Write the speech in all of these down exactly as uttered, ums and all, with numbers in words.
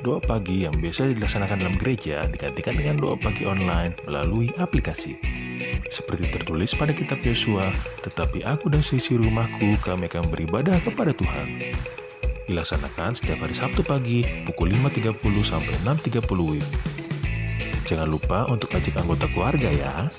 Doa pagi yang biasa dilaksanakan dalam gereja digantikan dengan doa pagi online melalui aplikasi. Seperti tertulis pada kitab Yosua, "Tetapi aku dan seisi rumahku, kami akan beribadah kepada Tuhan." Dilaksanakan setiap hari Sabtu pagi pukul lima tiga puluh sampai enam tiga puluh W I B. Jangan lupa untuk ajak anggota keluarga ya.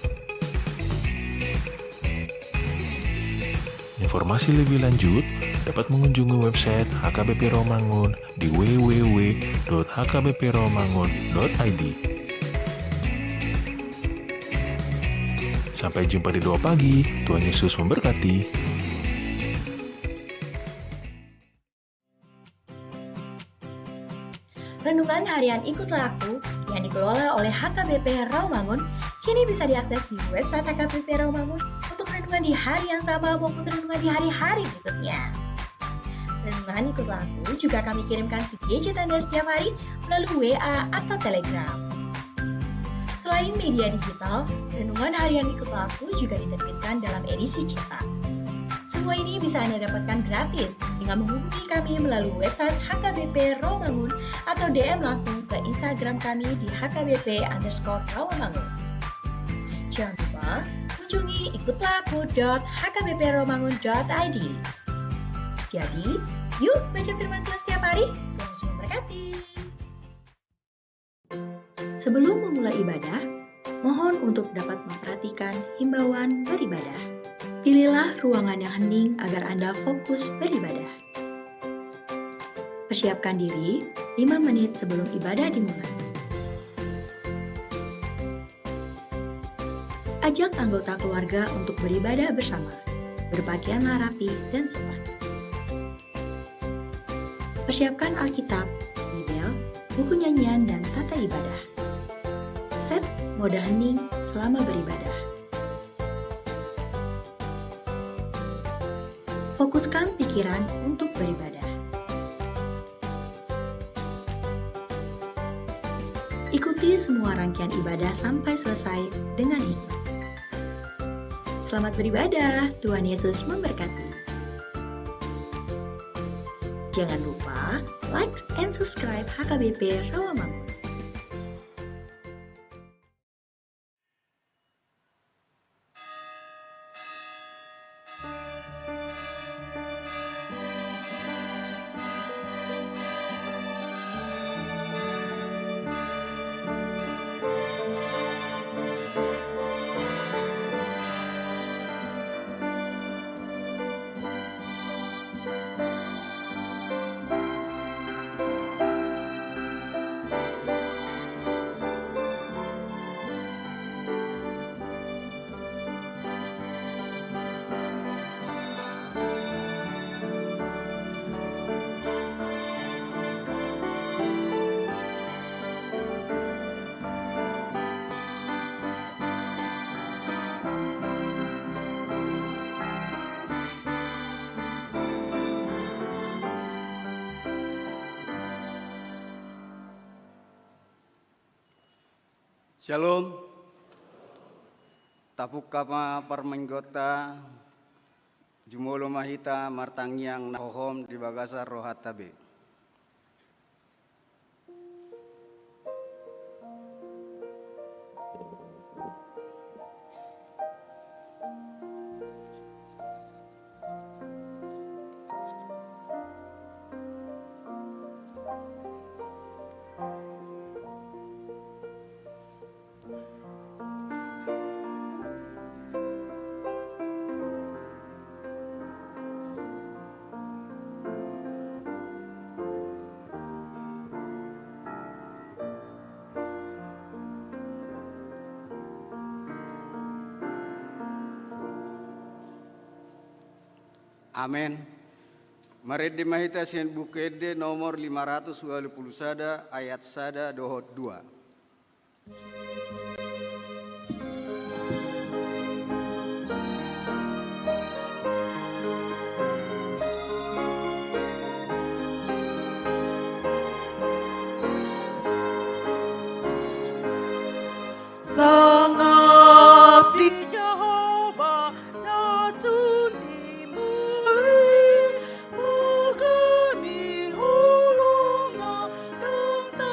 Informasi lebih lanjut dapat mengunjungi website H K B P Rawamangun di w w w dot h k b p rawamangun dot i d. Sampai jumpa di Doa Pagi. Tuhan Yesus memberkati. Renungan Harian Ikutlah Aku yang dikelola oleh H K B P Rawamangun kini bisa diakses di website H K B P Rawamangun untuk renungan di hari yang sama maupun renungan di hari-hari berikutnya. Renungan Ikutlah Aku juga kami kirimkan ke gadget Anda setiap hari melalui W A atau Telegram. Selain media digital, Renungan Harian Ikutlah Aku juga diterbitkan dalam edisi cetak. Semua ini bisa Anda dapatkan gratis dengan menghubungi kami melalui website H K B P Rawamangun atau D M langsung ke Instagram kami di H K B P underscore Rawamangun. Jangan lupa kunjungi ikutlah aku dot h k b p rawamangun dot i d. Jadi, yuk baca firman Tuhan setiap hari. Tuhan Yesus memberkati. Sebelum memulai ibadah, mohon untuk dapat memperhatikan himbauan beribadah. Pilihlah ruangan yang hening agar Anda fokus beribadah. Persiapkan diri lima menit sebelum ibadah dimulai. Ajak anggota keluarga untuk beribadah bersama. Berpakaianlah rapi dan sopan. Persiapkan Alkitab, Bibel, buku nyanyian, dan tata ibadah. Set mode hening selama beribadah. Fokuskan pikiran untuk beribadah. Ikuti semua rangkaian ibadah sampai selesai dengan hikmat. Selamat beribadah, Tuhan Yesus memberkati. Jangan lupa like and subscribe H K B P Rawamangun. Syalom. Tapungka ma parmingguonta, jumolo ma hita martangiang na hohom di bagasan rohanta be. Amen. Marende ma hita sian Buku Ende nomor lima ratus ualu pulu sada, ayat sada dohot dua. Sangap di Jahowa na sun di muli, mulga ni holongna ndang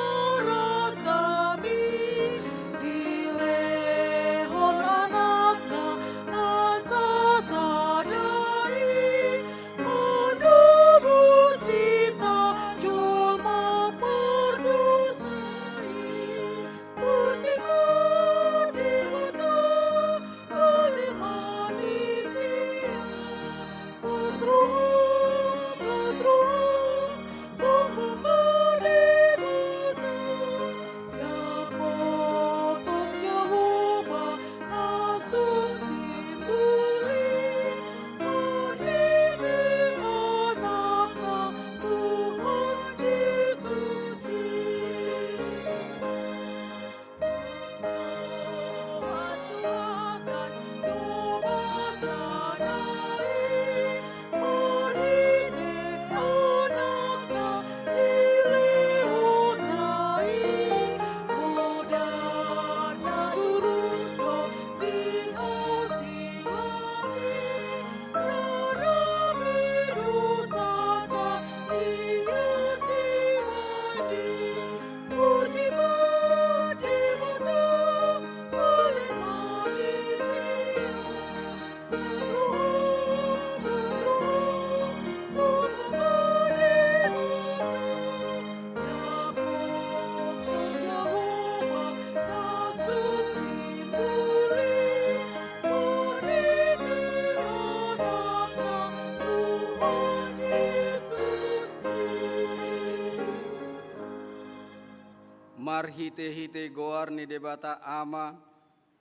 Hite-hite goar ni Debata Ama,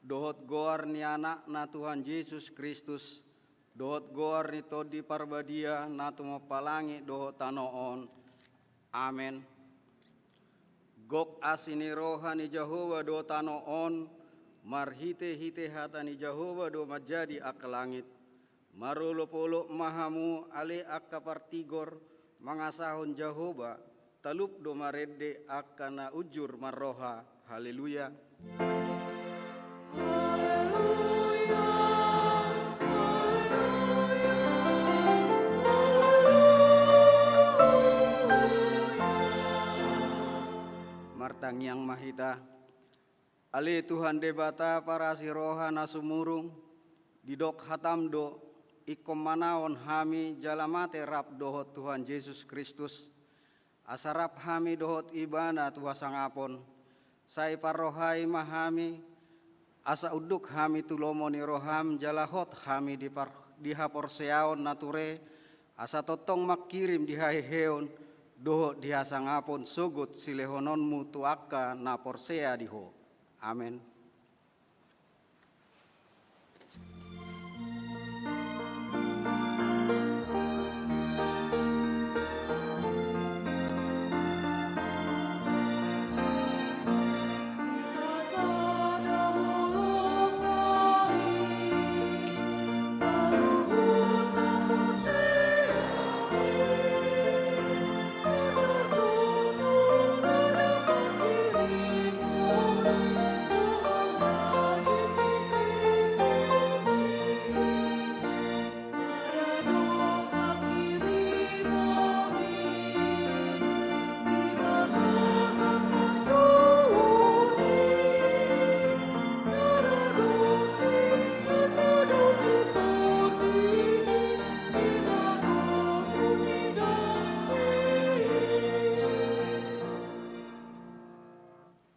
dohot goar ni Anakna Tuhan Jesus Kristus, dohot goar ni Tondi Parbadia na tumompa langit dohot tano on. Amen. Gok asi ni roha ni Jahowa do tano on, marhite-hite hata ni Jahowa do manjadi angka langit. Marolop-olop ma hamu ale angka partigor, mangasahon Jahowa, talup do marende angka na unjur marroha. Haleluya. Martangiang ma hita. Ale Tuhan Debata parasi roha na sumurung, didok hatam do, ingkon manaon hami jala mate rap dohot Tuhan Jesus Kristus, asa rap hami dohot Ibana tu hasangapon. Sai parrohai ma hami, asa unduk hami tu lomo ni roham jala hot hami di par-, di haporseaon na ture, asa tongtong mangkirim di haheheon, dohot di hasangapon sogot silehononmu tu angka na porsea di Ho. Amen.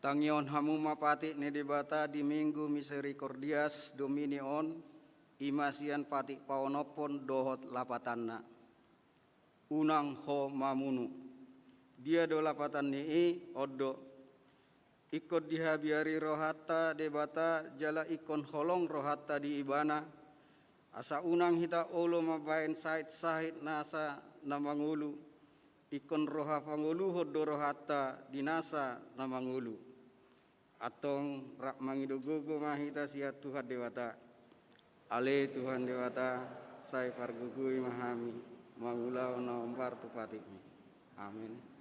Tangihon hamu ma patik ni Debata di Minggu Misericordias Domini on, i ma sian patik paonomhon dohot lapatanna. Unang ho mamunu. Dia do lapatan ni i? On do. Ingkon dihabiari rohanta Debata jala ingkon holong rohanta di Ibana, asa unang hita olo mambahen sahit-sahit nasa na mangolu, ingkon roha pangoluhon do rohanta di nasa na mangolu. Antong rap mangido gogo ma hita sian Tuhan Debata. Ale Tuhan Debata, sai pargogoi ma hami, mangulahon na hombar tu patikmi. Amen.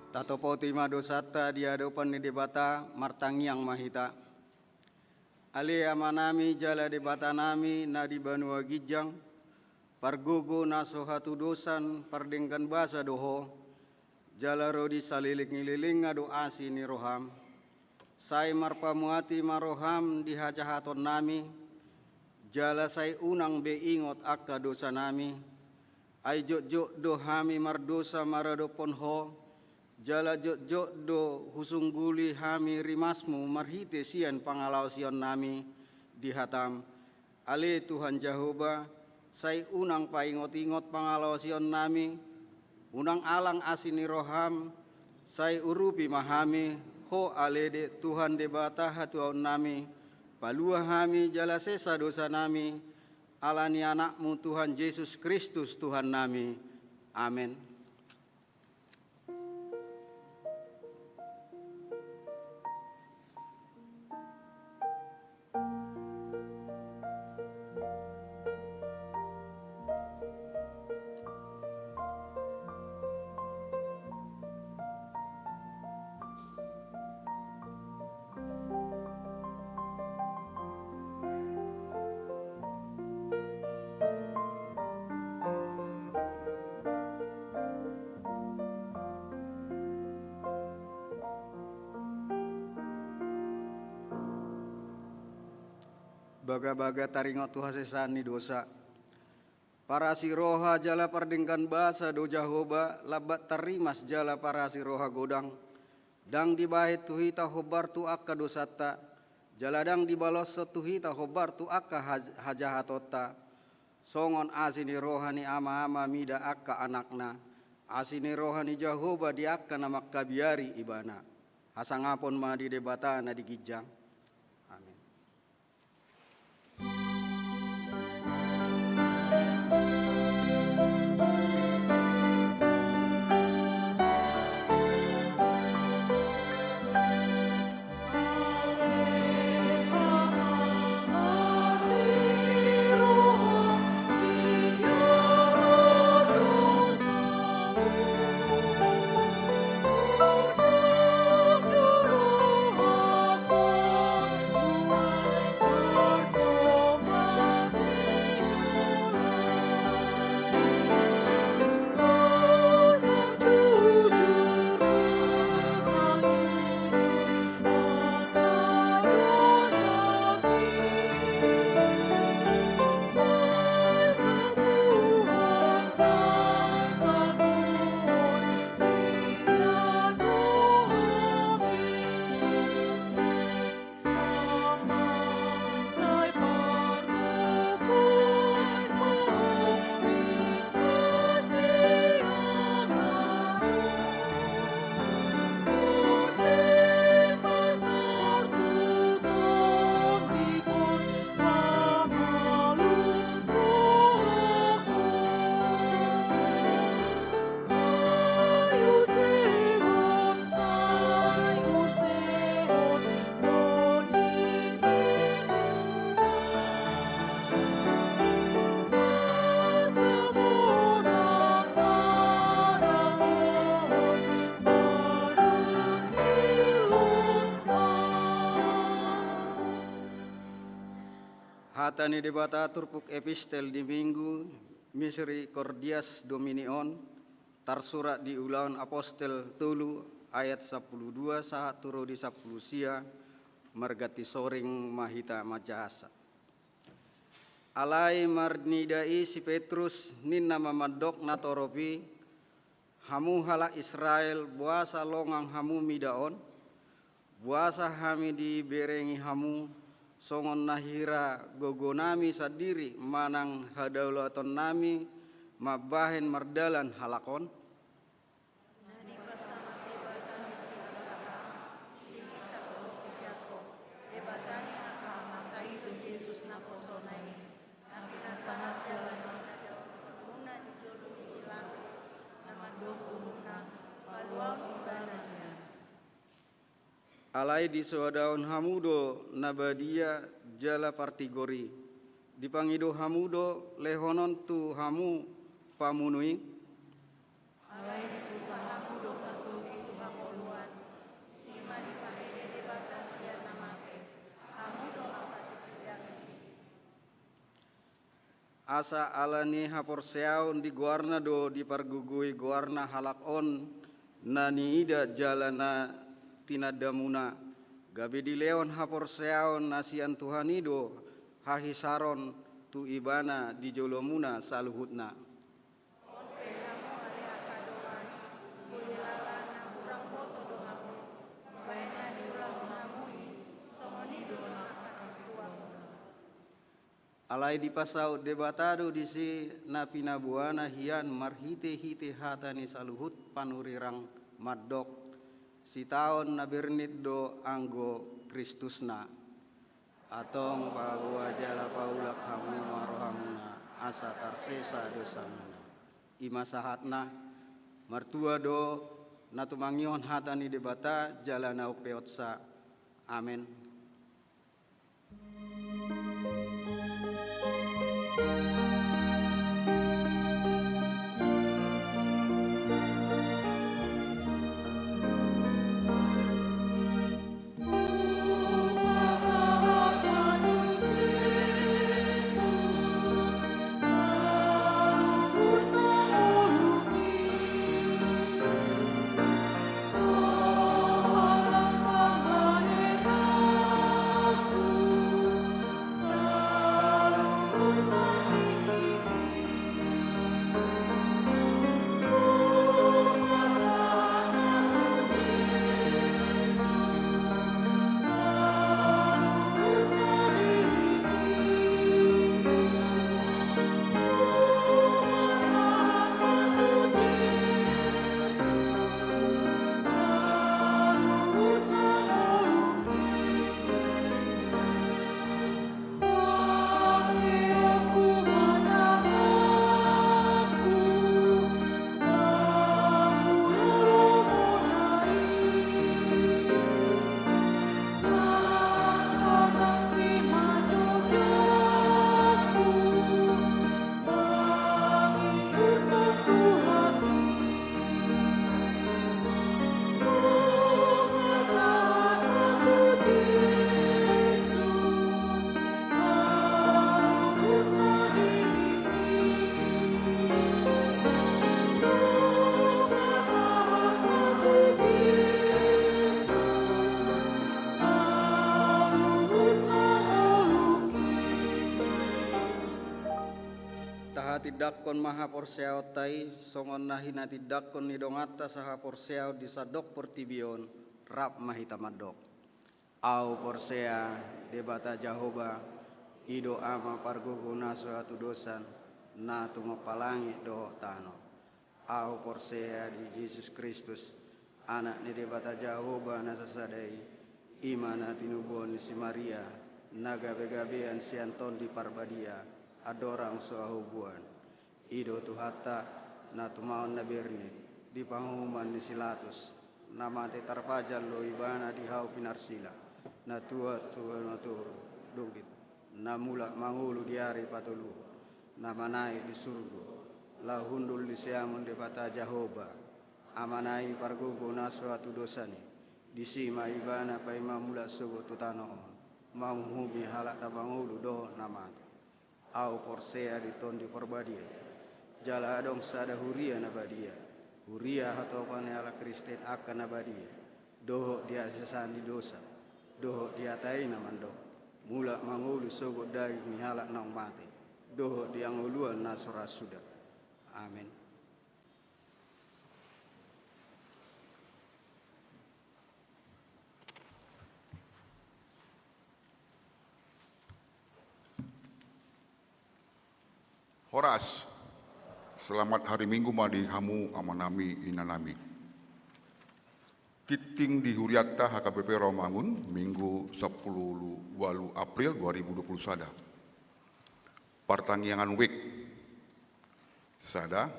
Tatopoti ma dosanta di adopan ni Debata, martangiang ma hita. Ale Amanami jala Debatanami na di banua ginjang, pargogo na so hatudosan pardenggan basa do Ho, jala ro di saleleng ni lelengna do asi ni roham. Sai marpamuati ma roham di hajahatonnami, jala sai unang be ingot angka dosanami, ai jotjot do hami mardosa maradophon Ho, jala jotjot do husungguli hami rimasmu marhite sian pangalaosionnami di hatam. Ale Tuhan Jahowa, sai unang paingot-ingot pangalaosionnami, unang alang asi ni roham, sai urupi ma hami, Ho ale de Tuhan Debata hatuaonnami, palua hami jala sesa dosanami, ala ni Anakmu Tuhan Jesus Kristus Tuhannami. Amen. Bagabaga taringot tu hasesaan ni dosa. Parasi roha jala pardenggan basa do Jahowa, lambat tarrimas jala parasi roha godang. Ndang dibahen tu hita hombar tu angka dosanta, jala ndang dibaloshon tu hita hombar tu angka haj-, hajahatonta. Songon asi ni roha ni ama-ama mida angka anakna, asi ni roha ni Jahowa di angka na mangkabiari Ibana. Hasangapon ma di Debata na di ginjang. Amen. Hata ni Debata turpuk epistel di Minggu Misericordias Domini on, tarsurat di Ulaon Apostel tolu ayat sampulu dua sahat tu ro di sampulu sia, marganti soring ma hita manjahasa. Alai marnida i si Petrus, ninna ma mandok na torop i, hamu halak Israel, boasa longang hamu mida on? Boasa hami diberengi hamu, songon na hira gogonami sandiri manang hadaulaton nami mambahen mardalan halak on? Na dipasangap Debata ni si Abraham, si Isak dohot si Jakob, Debata ni angka amanta i do Jesus naposona i, na pinasahat jala na mangajari umurna di jolo ni si Pilatus, na mandok umurna, paluaon ibana nian. Alai disoadahon hamu do na badia jala partigor i, dipangido hamu do lehonon tu hamu pamunu i? Alai dipusa hamu do partogi tu Asa ala ni haporseaon di goarna do dipargogoi goarna halak on na niida jala na tinandamuna, gabe dilehon haporseaon na sian Tuhan i do hahisaron tu ibana di jolomuna saluhutna. On pe hamu ale angka dongan, boi jala na hurang boto do hamu, bahen na niulahon hamu i, songon i do na hasiskuanmuna. Alai dipasaut Debata do disi na pinaboana hian marhitehite hata ni saluhut panurirang mandok, sitaon na bernit do anggo Kristusna. Antong paboa jala paulak hamu ma rohamuna asa tarsesa dosamuna. I ma sahatna. Martua do na tumangihon hata ni Debata jala na umpeopsa. Amen. Tahatindangkon ma haporseaonta i songon na hinatindangkon ni donganta sahaporseaon di sandok portibi on. Rap ma hita mandok. Ahu porsea Debata Jahowa, i do Ama pargogo na so hatudosan, na tumompa langit dohot tano. Ahu porsea di Jesus Kristus, Anak ni Debata Jahowa na sasada i, i ma na tinubuhon ni si Maria, na gabegabean sian Tondi Parbadia, andorang so hahubuan. I do Tuhanta, na tumaon na bernit, di panguhuman ni si Latus, na mate tarpajal do ibana di hau pinarsila, na tuat tu banua toru, dung i na mulak mangolu di ari patoluhon, na manaek di surgo, laho hundul di siamun Debata Jahowa, Amana i pargogo na so hatudosan i, disi ma ibana paima mulak sogot tu tano on, manguhumi halak na mangolu dohot na mate. Ahu porsea di Tondi Parbadia i, jala adong sada huria na badia, huria hatopan ni halak Kristen angka na badia, dohot di hasesaan ni dosa, dohot di hata i na mandok, mulak mangolu sogot daging ni halak naung mate, dohot di hangoluan na so ra suda. Amen. Horas. Selamat hari Minggu ma di hamu amanami, inanami. Tingting di hurianta H K B P Rawamangun, Minggu sampulu ualu April dua ribu dua puluh sada. Partangiangan wijk. Sada,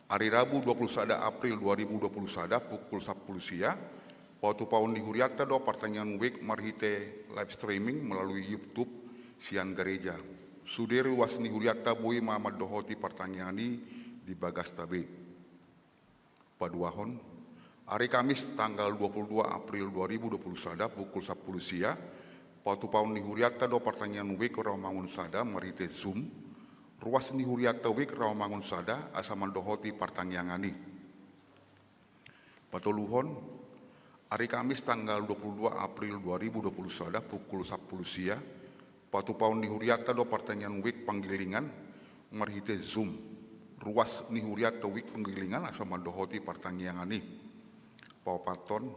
ari Rabu dua puluh sada April dua ribu dua puluh sada pukul sampulu sia, patupaon ni hurianta do partangiangan wijk marhite live streaming melalui YouTube sian gareja. Sude ruas ni hurianta boi ma mandohoti partangiangan i di bagasta be. Paduahon, ari Kamis tanggal dua puluh dua April dua ribu dua puluh sada pukul sampulu sia, patupaon ni hurianta do partangiangan wijk Rawamangun sada marhite Zoom, Ruas ni hurianta Wijk Rawamangun Sada asa mandohoti partangiangan i. Patoluhon, ari Kamis tanggal dua puluh dua April dua ribu dua puluh sada pukul sampulu sia, patupaon ni hurianta do partangiangan Wijk Panggilingan marhite Zoom. Ruas ni hurianta Wijk Panggilingan asa mandohoti partangiangan i. Paopathon,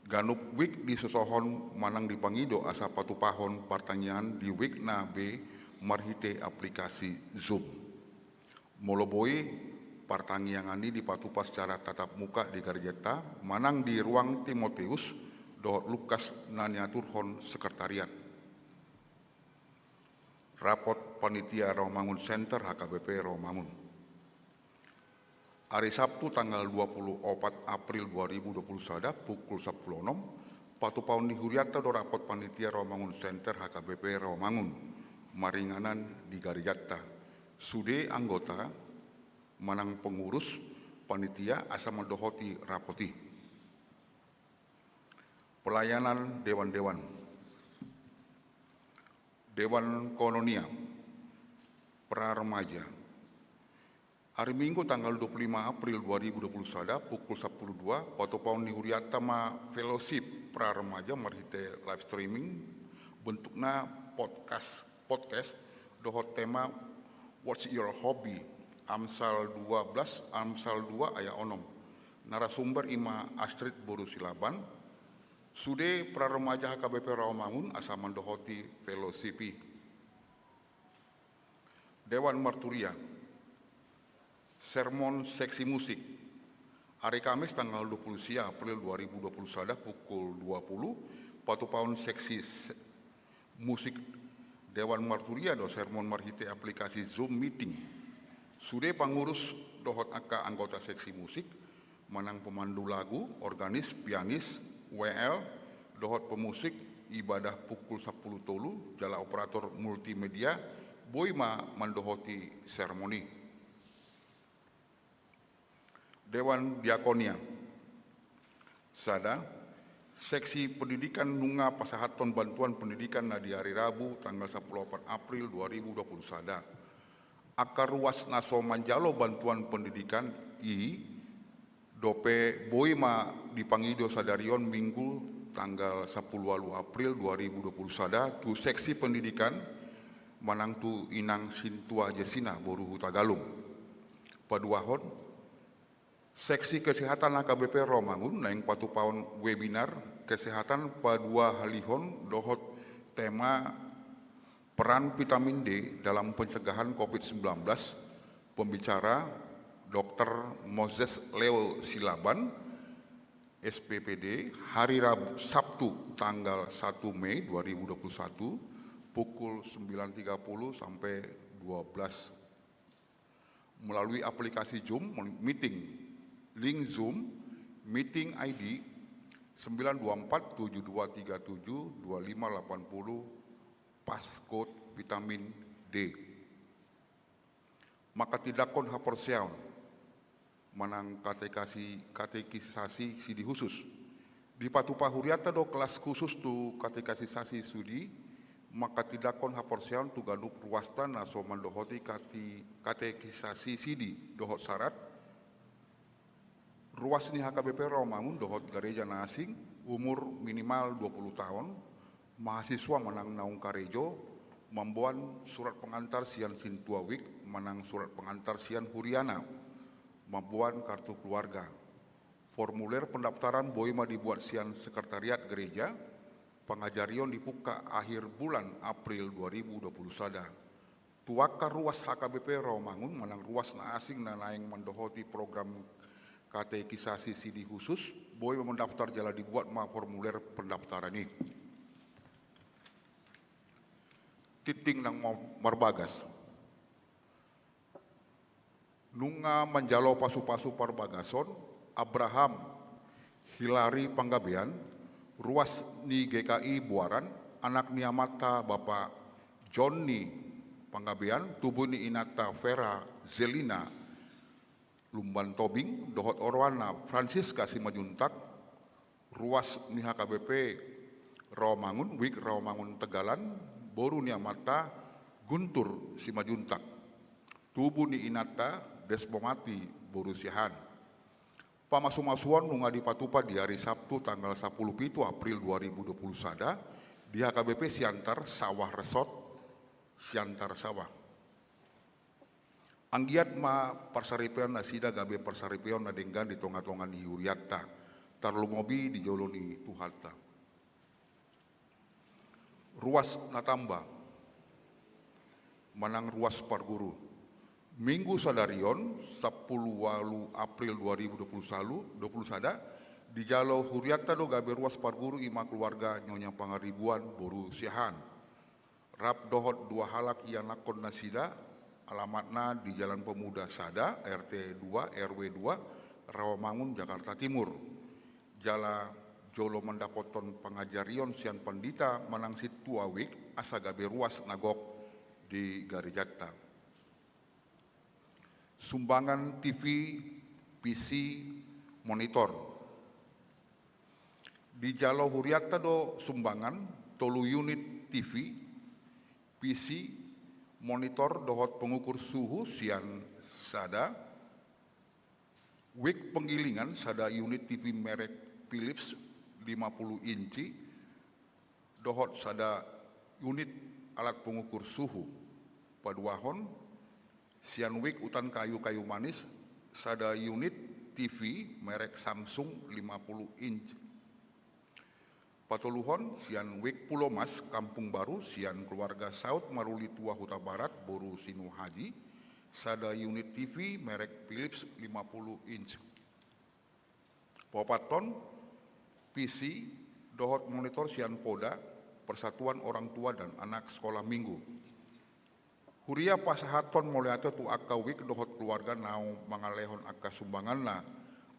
ganup Wijk disosohon manang dipangido asa patupahon partangiangan di Wijk na be marhite aplikasi Zoom. Molo boi, partangiangan i dipatupa secara tatap muka di garejanta manang di ruang Timoteus dohot Lukas na niaturhon sekretariat. Rapot Panitia Rawamangun Center H K B P Rawamangun. Ari Sabtu tanggal dua puluh opat April dua ribu dua puluh sada pukul sampulu onom, patupaon ni hurianta do rapot Panitia Rawamangun Center H K B P Rawamangun maringanan di garejanta. Sude anggota manang pengurus panitia asa mandohoti rapot i. Pelayanan dewan-dewan. Dewan Koinonia, Pra Remaja. Ari Minggu tanggal dua puluh lima April dua ribu dua puluh sada pukul sampulu dua, patupaon ni hurianta ma fellowship Pra Remaja marhite live streaming, bentukna podcast, podcast dohot tema What's Your Hobby? Amsal dua belas, Amsal dua ayat onom. Narasumber i ma Astrid boru Silaban. Sude Pra Remaja H K B P Rawamangun asa mandohoti fellowship i. Dewan Marturia. Sermon seksi musik. Ari Kamis tanggal dua puluh sia April dua ribu dua puluh sada pukul dua puluh, patupaon seksi se-, musik Dewan Marturia do sermon marhite aplikasi Zoom meeting. Sude pangurus dohot angka anggota seksi musik, manang pemandu lagu, organis, pianis, W L, dohot pemusik, ibadah pukul sampulu tolu, jala operator multimedia, boi ma mandohoti sermon i. Dewan Diakonia. Sada, seksi pendidikan nunga pasahathon bantuan pendidikan na di ari Rabu tanggal sampulu opat April dua ribu dua puluh sada. Angka ruas na so manjalo bantuan pendidikan i dope boi ma dipangido sadari on Minggu tanggal sampulu ualu April dua ribu dua puluh sada tu seksi pendidikan manang tu inang Sintua Jesina boru Hutagalung. Paduahon, seksi kesehatan H K B P Rawamangun naeng patupaon webinar kesehatan paduahalihon dohot tema peran vitamin D dalam pencegahan covid sembilan belas, pembicara Dokter Moses Leo Silaban, S P P D, hari Rabu, Sabtu tanggal satu Mei dua ribu dua puluh satu, pukul sembilan tiga puluh sampai dua belas, melalui aplikasi Zoom meeting. Link Zoom, meeting I D sembilan dua empat tujuh dua tiga tujuh dua lima delapan puluh, passcode vitamin D. Manghatindanghon haporseaon manang katekasi-, katekisasi sidi husus. Dipatupa hurianta do kelas khusus tu katekisasi sidi, manghatindanghon haporseaon tu ganup ruasta na so mandohoti kati-, katekisasi sidi dohot syarat. Ruas ni H K B P Rawamangun dohot gareja na asing, umur minimal dua puluh taon, mahasiswa manang naung karejo, mamboan surat pengantar sian sintua Wijk manang surat pengantar sian huriana, mamboan kartu keluarga. Formulir pendaftaran boi ma dibuat sian sekretariat gereja, pangajarion dipungka akhir bulan April dua ribu dua puluh sada. Tu angka ruas H K B P Rawamangun manang ruas na asing na naeng mandohoti program katekisasi sidi husus, boi ma mandaftar jala dibuat ma formulir pendaftaran i. Tingting nang ma-, marbagas. Nunga manjalo pasupasu parbagason, Abraham Hilary Panggabean, ruas ni G K I Buaran, anak ni amanta Bapak Johnny Panggabean, tubu ni inanta Vera Zelina Lumban Tobing, dohot oroanna Francisca Simanjuntak, ruas ni H K B P Rawamangun, Wijk Rawamangun Tegalan, boru ni amanta Guntur Simanjuntak. Tubu ni inanta Desmomati boru Siahaan. Pamasumasuon nunga dipatupa di ari Sabtu tanggal sampulu pitu April dua ribu dua pulu sada di H K B P Siantar Sawah Resort, Siantar Sawah. Anggiat ma parsaripeon nasida gabe parsaripeon na denggan di tongatonga ni hurianta, tarlumobi di jolo ni Tuhanta. Ruas na tamba manang ruas parguru. Minggu sadari on, sampulu ualu April dua ribu dua pulu sada, dijalo hurianta do gabe ruas parguru, i ma keluarga Nyonya Pangaribuan boru Siahaan. Rap dohot dua halak ianakhon nasida, alamatna di Jalan Pemuda sada, R T dua, R W dua, Rawamangun, Jakarta Timur. Jala jolo mandapothon pangajarion sian pandita manang sintua wijk asa gabe ruas na gok di garejanta. Sumbangan T V, P C, monitor. Dijalo hurianta do sumbangan tolu unit T V, P C, monitor dohot pengukur suhu sian sada, wijk penggilingan sada unit T V merek Philips lima pulu inci, dohot sada unit alat pengukur suhu. Paduahon, sian wijk Utan Kayu Kayu Manis, sada unit T V merek Samsung lima pulu inci. Patoluhon, sian wijk Pulomas, Kampung Baru, sian keluarga Saud Maruli Tua Hutabarat boru Sinuhaji, sada unit T V merek Philips lima pulu inci. Paopathon, P C dohot monitor sian Poda, Persatuan Orang Tua dan Anak Sekolah Minggu. Huria pasahathon mauliate tu angka wijk dohot keluarga naung mangalehon angka sumbanganna,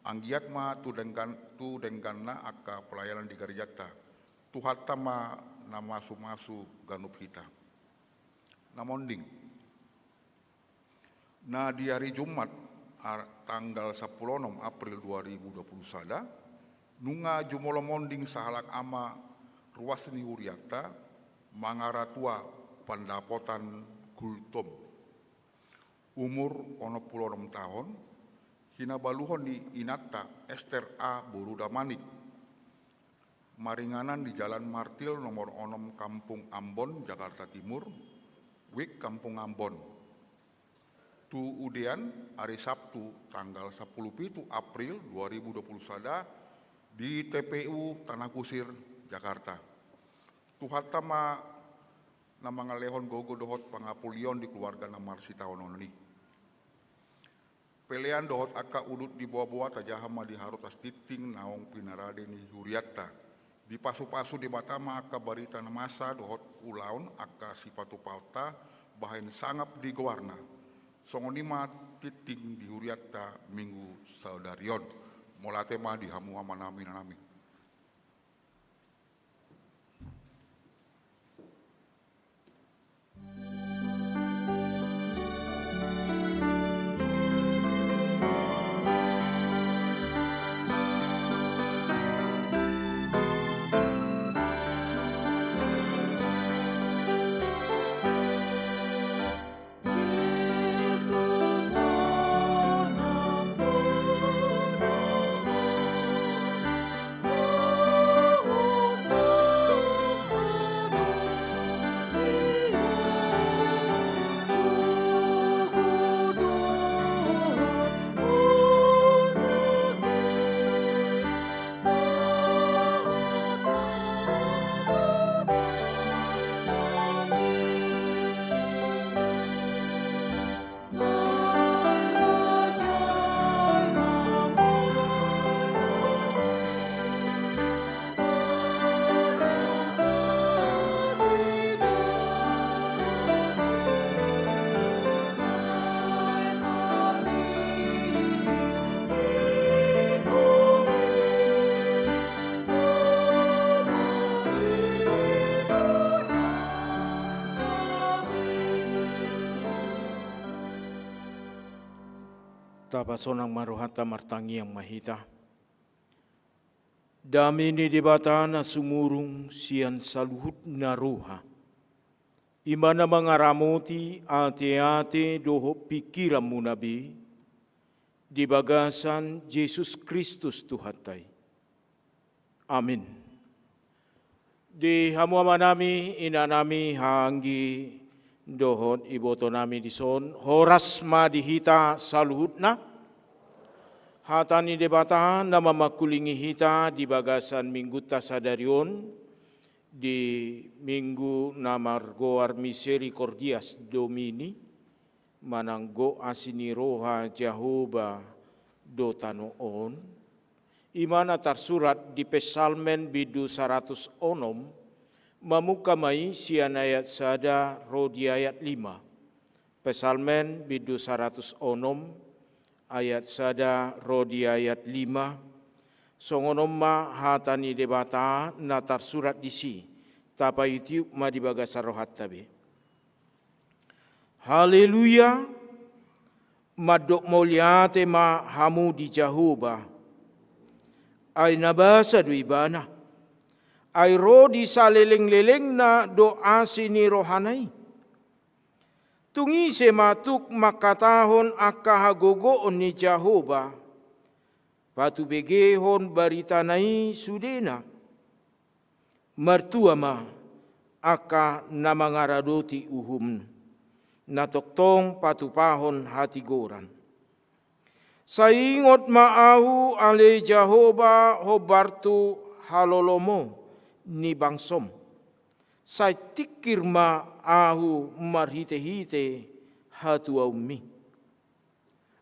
anggiat ma tu denggan, tu dengganna angka pelayanan di garejanta. Tuhanta ma na masumasu ganup hita. Na monding. Na di ari Jumat, ar-, tanggal sampulu onom April dua ribu dua pulu sada, nunga jumolo monding sahalak ama ruas ni hurianta, Mangaratua Pandapotan Gultom. Umur onom pulu onom taon, hinabaluhon ni inanta Ester A boru Damanik. Maringanan di Jalan Martil nomor onom Kampung Ambon, Jakarta Timur, wijk Kampung Ambon. Tu udean ari Sabtu tanggal sampulu pitu April dua ribu dua pulu sada di T P U Tanah Kusir, Jakarta. Tuhanta ma na mangalehon gogo dohot pangapulion di keluarga na marsitaonon i. Pelean dohot angka udut di boaboa tajaha ma di harotas tingting naung pinarade ni hurianta. Dipasupasu Debata ma angka barita na masa dohot ulaon angka sipatupaonta bahen sangap di goarna. Songon i ma tingting di hurianta minggu sadari on. Mauliate ma di hamu amanami inanami. Tapasonang ma rohanta, martangiang ma hita. Dame ni Debata na sumurung sian saluhut na roha, I ma na mangaramoti ateate dohot pingkiranmuna be di bagasan Jesus Kristus Tuhanta i. Amin. Di hamu amanami, inanami, hahaanggi dohot ibotonami dison, horas ma di hita saluhutna. Hata ni Debata na mamangkulingi hita di bagasan minggunta sadari on, di minggu na margoar Misericordias Domini, manang gok asi ni roha Jahowa do tano on, i ma na tarsurat di Psalmen bindu saratus onom, mamungka ma i sian ayat sada ro di ayat lima. Psalmen bindu saratus onom, ayat sada ro di ayat lima, songon on ma hata ni Debata na tarsurat disi, tapaihut-ihut ma di bagasan rohanta be. Haleluya, mandok mauliate ma hamu di Jahowa, ai na basa do ibana, ai ro di saleleng-lelengna do asi ni rohana i. Tung ise ma tuk mangkatahon angka hagogoon ni Jahowa, patubegehon baritana i sudena? Martua ma angka na mangaradoti uhum, na tongtong patupahon hatigoran. Sai ingot ma ahu ale Jahowa hombar tu halolomo ni bangsom. Sai tingkir ma ahu marhite-hite hatuaonmi.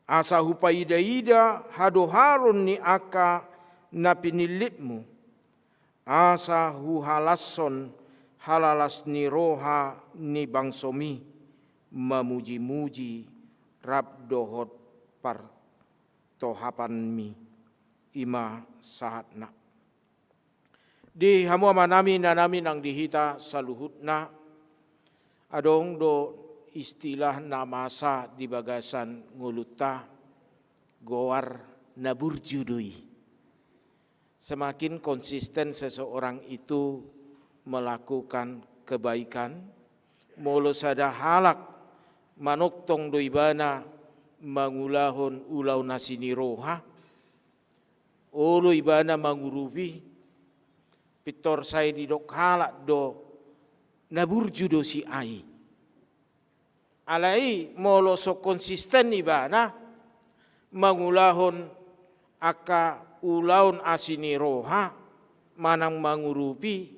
Asa hupaida-ida hadoharon ni angka na pinillitmu. Asa huhalashon halalas ni roha ni bangsomi mamuji-muji rap dohot partohapanmi. I ma sahatna. Di hamu amanami, inanami nang di hita saluhutna, adong do istilah na masa di bagasan ngolunta, goar na burju do i. Semakin konsisten seseorang itu melakukan kebaikan, molo sada halak manongtong do ibana mangulahon ulaon asi ni roha, olo ibana mangurupi, pintor sai didok halak do na burju do si A i. Alai molo so konsisten ibana mangulahon angka ulaon asi ni roha manang mangurupi,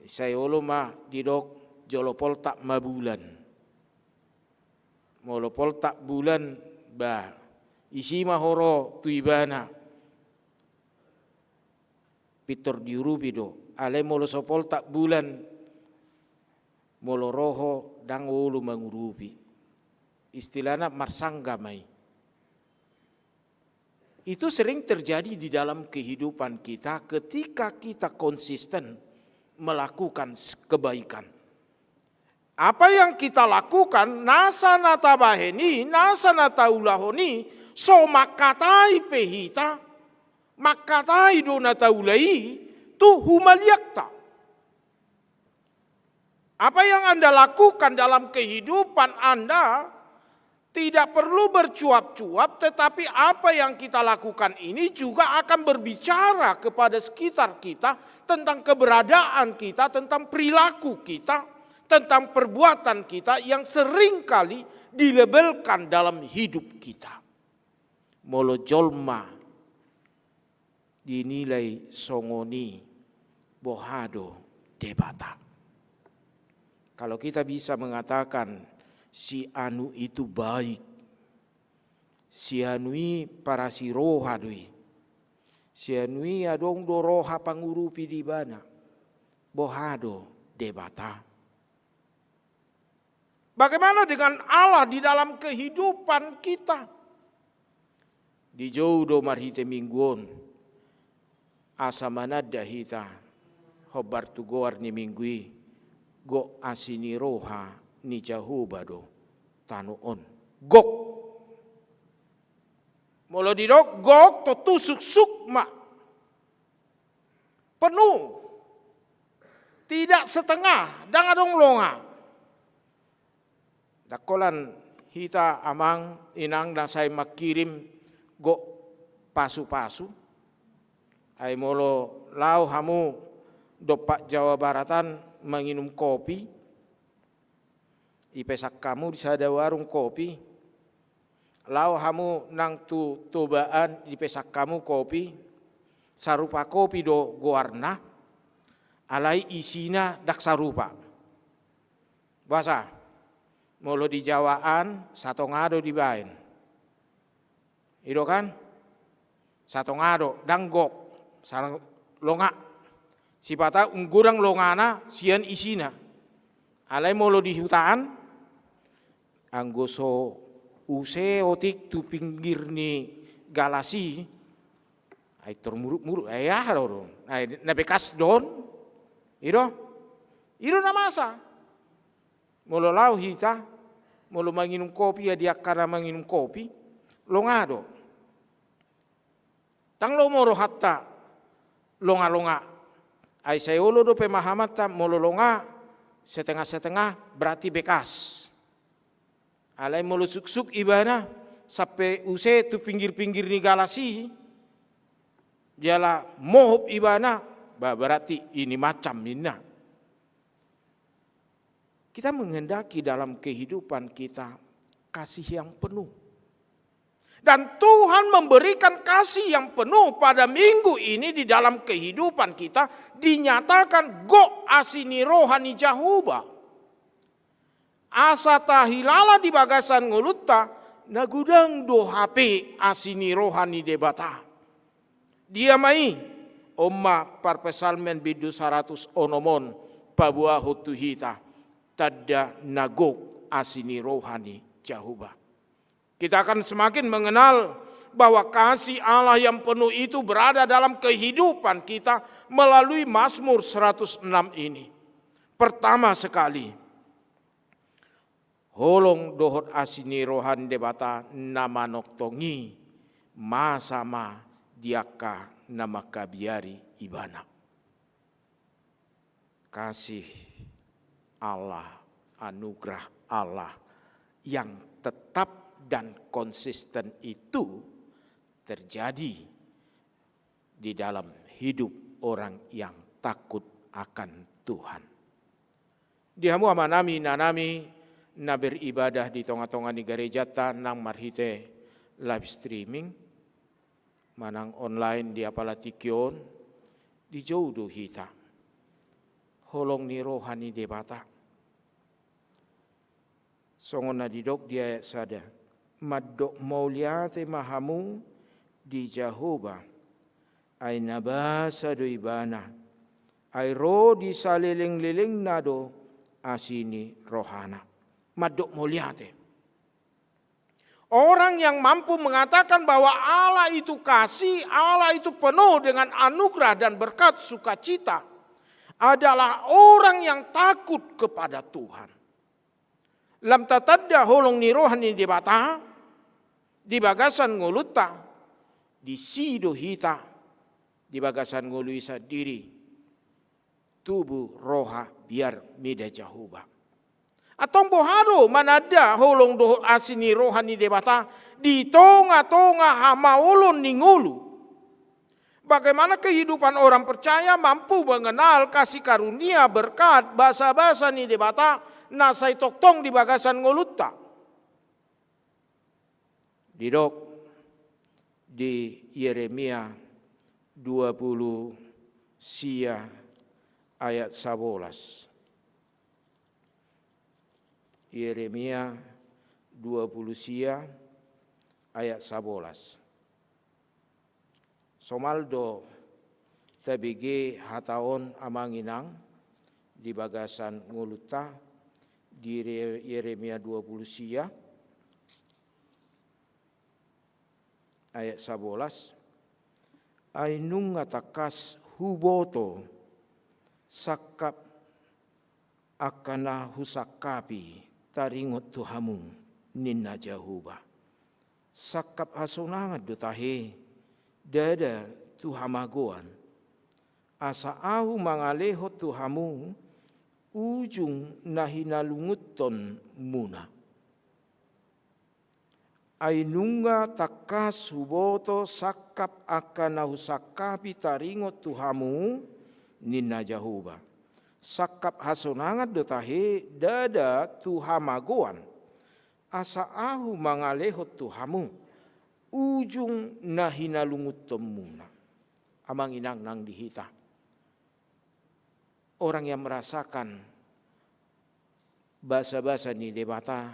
sai olo ma didok jolo poltak ma bulan. Molo poltak bulan, bah, isi ma ho ro tu ibana. Pintor diurupi do. Alai molo so poltak bulan, molo ro ho ndang olo mangurupi. Istilahna marsangga ma i. Itu sering terjadi di dalam kehidupan kita ketika kita konsisten melakukan s-, kebaikan. Apa yang kita lakukan, nasa na tabahen i, nasa na taulahon i, so mangkatai pe hita, mangkatai do na taula i tu humaliangta. Apa yang Anda lakukan dalam kehidupan Anda tidak perlu bercuap-cuap, tetapi apa yang kita lakukan ini juga akan berbicara kepada sekitar kita tentang keberadaan kita, tentang perilaku kita, tentang perbuatan kita yang seringkali dilabelkan dalam hidup kita. Molo jolma dinilai songon i, boha do Debata? Kalau kita bisa mengatakan si anu itu baik, si anu i parasi roha do i, si anu i adong do roha pangurupi di ibana, boha do Debata? Bagaimana dengan Allah di dalam kehidupan kita? Dijou do marhite minggu on, asa mananda hita hombar tu goar ni minggu i, gok asi ni roha ni Jahowa do tano on. Gok. Molo didok gok, tontu suksuk ma. Penuh. Tidak setengah, ndang adong longa. Ndang holan hita amang inang na sai mangkirim gok pasu-pasu. Ai molo laho hamu dompak Jawa Baratan manginum kopi, ipesan hamu di sada warung kopi. Laho hamu nang tu Tobaan, ipesan hamu kopi. Sarupa kopi do goarna, alai isina ndang sarupa. Boasa? Molo di Jawaan satonga do dibaen. I do kan? Satonga do, ndang gok, sa-, longa. Sipata umgodang longana sian isina. Alai molo di hutaan, anggo so use otik tu pinggir ni galas i, ai tor muruk-muruk, ai aha do, do? Ai na bekas do on. I do? I do na masa. Molo laho hita, molo manginum kopi, ia di angka na manginum kopi, longa do. Ndang lomo rohanta longa-longa. Ai sai olo do pemahamanta, molo longa setengah-setengah berarti bekas. Alai molo suksuk ibana sampe use tu pinggir-pinggir ni galas i, jala mohop ibana, ba, berarti ini macam ninna. Kita menghendaki dalam kehidupan kita kasih yang penuh. Dan Tuhan memberikan kasih yang penuh pada minggu ini di dalam kehidupan kita, dinyatakan gok asi ni roha ni Jahowa. Asa tahilala di bagasan ngolunta, na godang do hape asi ni roha ni Debata. Dia ma i? On ma parpsalmen bindu saratus onom on paboahon tu hita tanda na gok asi ni roha ni Jahowa. Kita akan semakin mengenal bahwa kasih Allah yang penuh itu berada dalam kehidupan kita melalui Mazmur seratus enam ini. Pertama sekali, holong dohot asi ni roha ni Debata na manongtong i masa ma di angka na mangkabiari Ibana. Kasih Allah, anugerah Allah yang tetap dan konsisten itu terjadi di dalam hidup orang yang takut akan Tuhan. Di hamu amanami, inanami, na beribadah di tonga-tonga ni garejanta nang marhite live streaming, manang online di apala tingki on, dijou do hita holong ni roha ni Debata. Songon na didok di ayat sada, mandok mauliate ma hamu di Jahowa, ai na basa do Ibana, ai ro di saleleng-lelengna do asi ni rohana. Mandok mauliate. Orang yang mampu mengatakan bahwa Allah itu kasih, Allah itu penuh dengan anugerah dan berkat sukacita, adalah orang yang takut kepada Tuhan. Lam tatanda holong ni roha ni Debata di bagasan ngolunta, disi do hita di bagasan ngolu i sandiri tubu roha biar mida Jahowa. Antong boha do mananda holong dohot asi ni roha ni Debata di tonga-tonga hamaolon ni ngolu? Bagaimana kehidupan orang percaya mampu mengenal kasih karunia, berkat, basa-basa ni Debata na sai tongtong di bagasan ngolunta? Didok di Yeremia dua puluh sia ayat sabolas. Yeremia dua puluh sia ayat sabolas. Somal do tabege hata on amang inang di bagasan ngolunta di Re-, Yeremia dua puluh sia ayat sabolas. Ai nunga tangkas huboto sangkap angka na husangkapi taringot tu hamu, ninna Jahowa. Sangkap hasonangan do tahe, ndada tu hamagoan. Asa ahu mangalehon tu hamu ujung na hinalungunhonmuna. Ai nunga tangkas huboto sangkap angka na husangkapi taringot tu hamu, ninna Jahowa. Sangkap hasonangan do tahe, ndada tu hamagoan, asa ahu mangalehon tu hamu ujung na hinalungunhonmuna. Amang inang nang di hita, orang yang merasakan basa-basa ni Debata,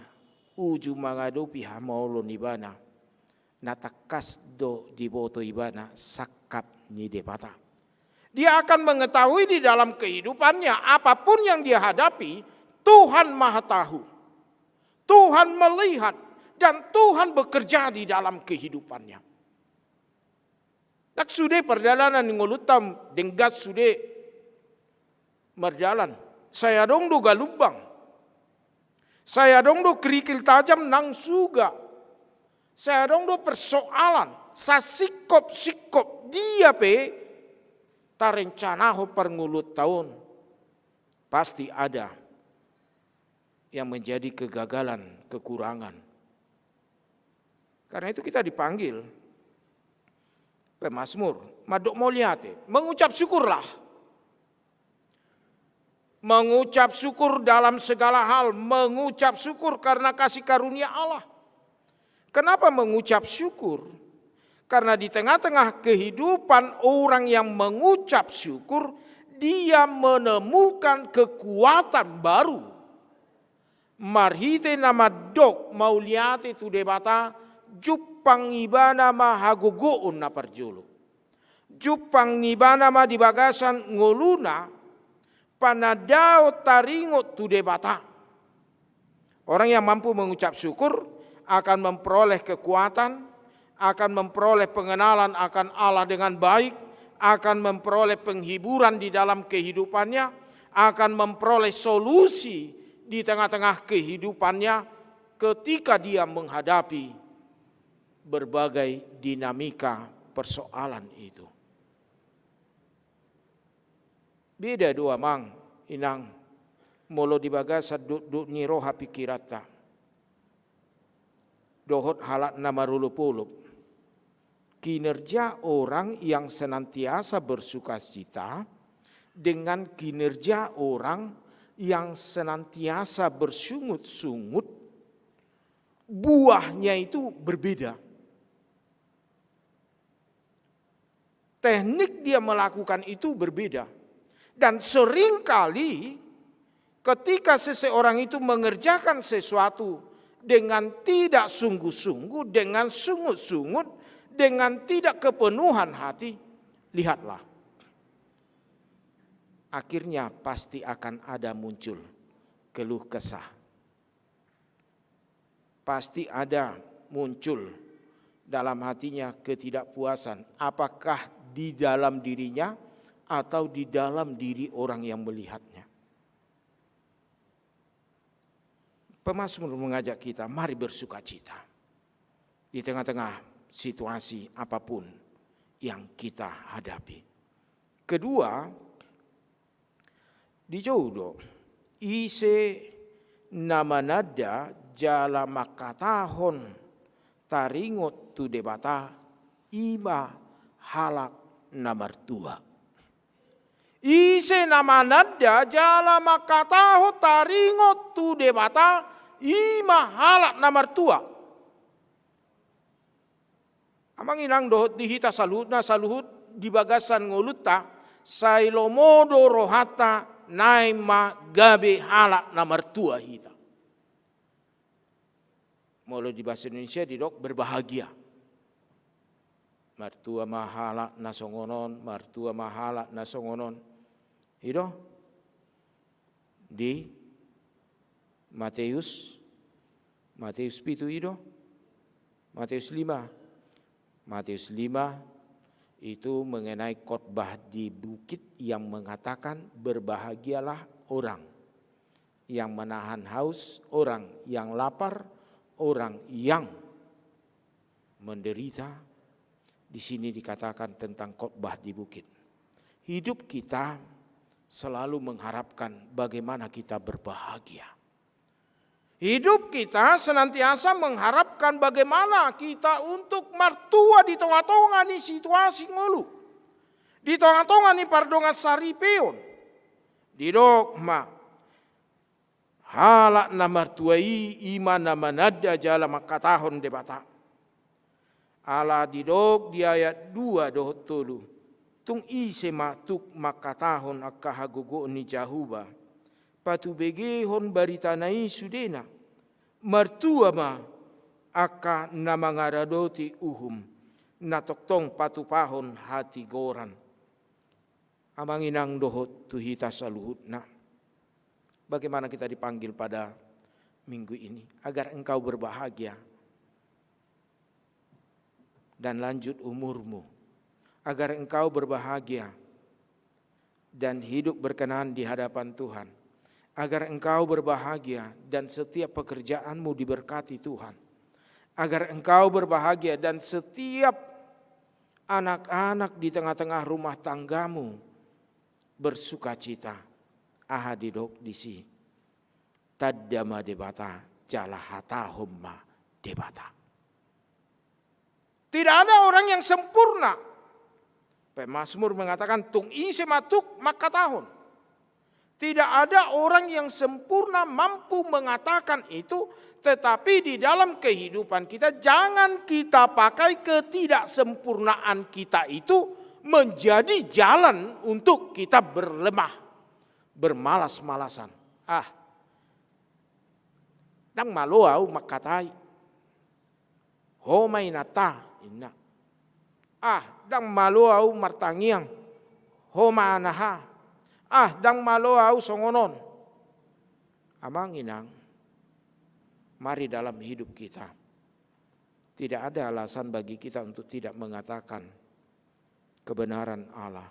uju mangadopi hamaolon ibana, na tangkas do diboto ibana sangkap ni Debata. Dia akan mengetahui di dalam kehidupannya, apapun yang dia hadapi, Tuhan Maha Tahu. Tuhan melihat dan Tuhan bekerja di dalam kehidupannya. Ndang sude pardalanan ni ngolunta denggan sude mardalan. Sai adong do galumbang. Sai adong do kerikil tajam nang suga. Sai adong do persoalan. Sasingkop-singkop dia pe tarencanahon parngoluanta on, pasti ada yang menjadi kegagalan, kekurangan. Karena itu kita dipanggil pemazmur, mandok mauliate, mengucap syukurlah. Mengucap syukur dalam segala hal, mengucap syukur karena kasih karunia Allah. Kenapa mengucap syukur? Karena di tengah-tengah kehidupan orang yang mengucap syukur, dia menemukan kekuatan baru. Marhite na mandok mauliate tu Debata, jumpang ibana ma hagogoon na parjolo. Jumpang ibana ma di bagasan ngoluna, panandaon taringot tu Debata. Orang yang mampu mengucap syukur akan memperoleh kekuatan, akan memperoleh pengenalan akan Allah dengan baik, akan memperoleh penghiburan di dalam kehidupannya, akan memperoleh solusi di tengah-tengah kehidupannya ketika dia menghadapi berbagai dinamika persoalan itu. Beda do amang, inang, molo di bagasan dokdok ni roha pikiranta dohot halak na marolopolop. Kinerja orang yang senantiasa bersukacita dengan kinerja orang yang senantiasa bersungut-sungut, buahnya itu berbeda. Teknik dia melakukan itu berbeda. Dan seringkali ketika seseorang itu mengerjakan sesuatu dengan tidak sungguh-sungguh, dengan sungut-sungut, dengan tidak kepenuhan hati, lihatlah, akhirnya pasti akan ada muncul keluh kesah. Pasti ada muncul dalam hatinya ketidakpuasan, apakah di dalam dirinya atau di dalam diri orang yang melihatnya. Pemazmur mengajak kita, mari bersukacita di tengah-tengah situasi apapun yang kita hadapi. Kedua, dijou do, ise na mananda jala mangkatahon taringot tu Debata, i ma halak na martua. Ise na mananda jala mangkatahon taringot tu Debata, i ma halak na martua. Amang inang dohot di hita saluhutna, saluhut di bagasan ngolunta, sai lomo do rohanta naeng ma gabe halak na martua hita. Molo di bahasa Indonesia didok berbahagia. Martua ma halak na songon on, martua ma halak na songon on. I do? Di Mateus, Mateus pitu i do? Mateus lima. Mateus lima itu mengenai khotbah di bukit yang mengatakan, "Berbahagialah orang yang menahan haus, orang yang lapar, orang yang menderita." Di sini dikatakan tentang khotbah di bukit. Hidup kita selalu mengharapkan bagaimana kita berbahagia. Hidup kita senantiasa mengharapkan bagaimana kita untuk martua di tonga-tonga ni situasi ngolu, di tonga-tonga ni pardongansaripeon. Didok ma, halak na martua i, i ma na mananda jala mangkatahon Debata. Ala didok di ayat dua dohot tolu, tung ise ma tuk mangkatahon angka hagogoon ni Jahowa, patubegehon baritana i sudena? Martua ma angka na mangaradoti uhum, na tongtong patupahon hatigoran. Amang inang dohot tu hita saluhutna, bagaimana kita dipanggil pada minggu ini? Agar engkau berbahagia dan lanjut umurmu, agar engkau berbahagia dan hidup berkenan di hadapan Tuhan, agar engkau berbahagia dan setiap pekerjaanmu diberkati Tuhan, agar engkau berbahagia dan setiap anak-anak di tengah-tengah rumah tanggamu bersukacita. Aha didok disi? Tanda ma Debata, jala hatahon ma Debata. Tidak ada orang yang sempurna. Pemazmur mengatakan, tung ise ma tuk mangkatahon. Tidak ada orang yang sempurna mampu mengatakan itu, tetapi di dalam kehidupan kita, jangan kita pakai ketidaksempurnaan kita itu menjadi jalan untuk kita berlemah, bermalas-malasan. Ah, ndang malo ahu mangkatai. Ho ma inanta, inna. Ah, ndang malo ahu martangiang. Ho ma anaha. Ah, ndang malo ahu songon on. Amang inang, mari dalam hidup kita, tidak ada alasan bagi kita untuk tidak mengatakan kebenaran Allah.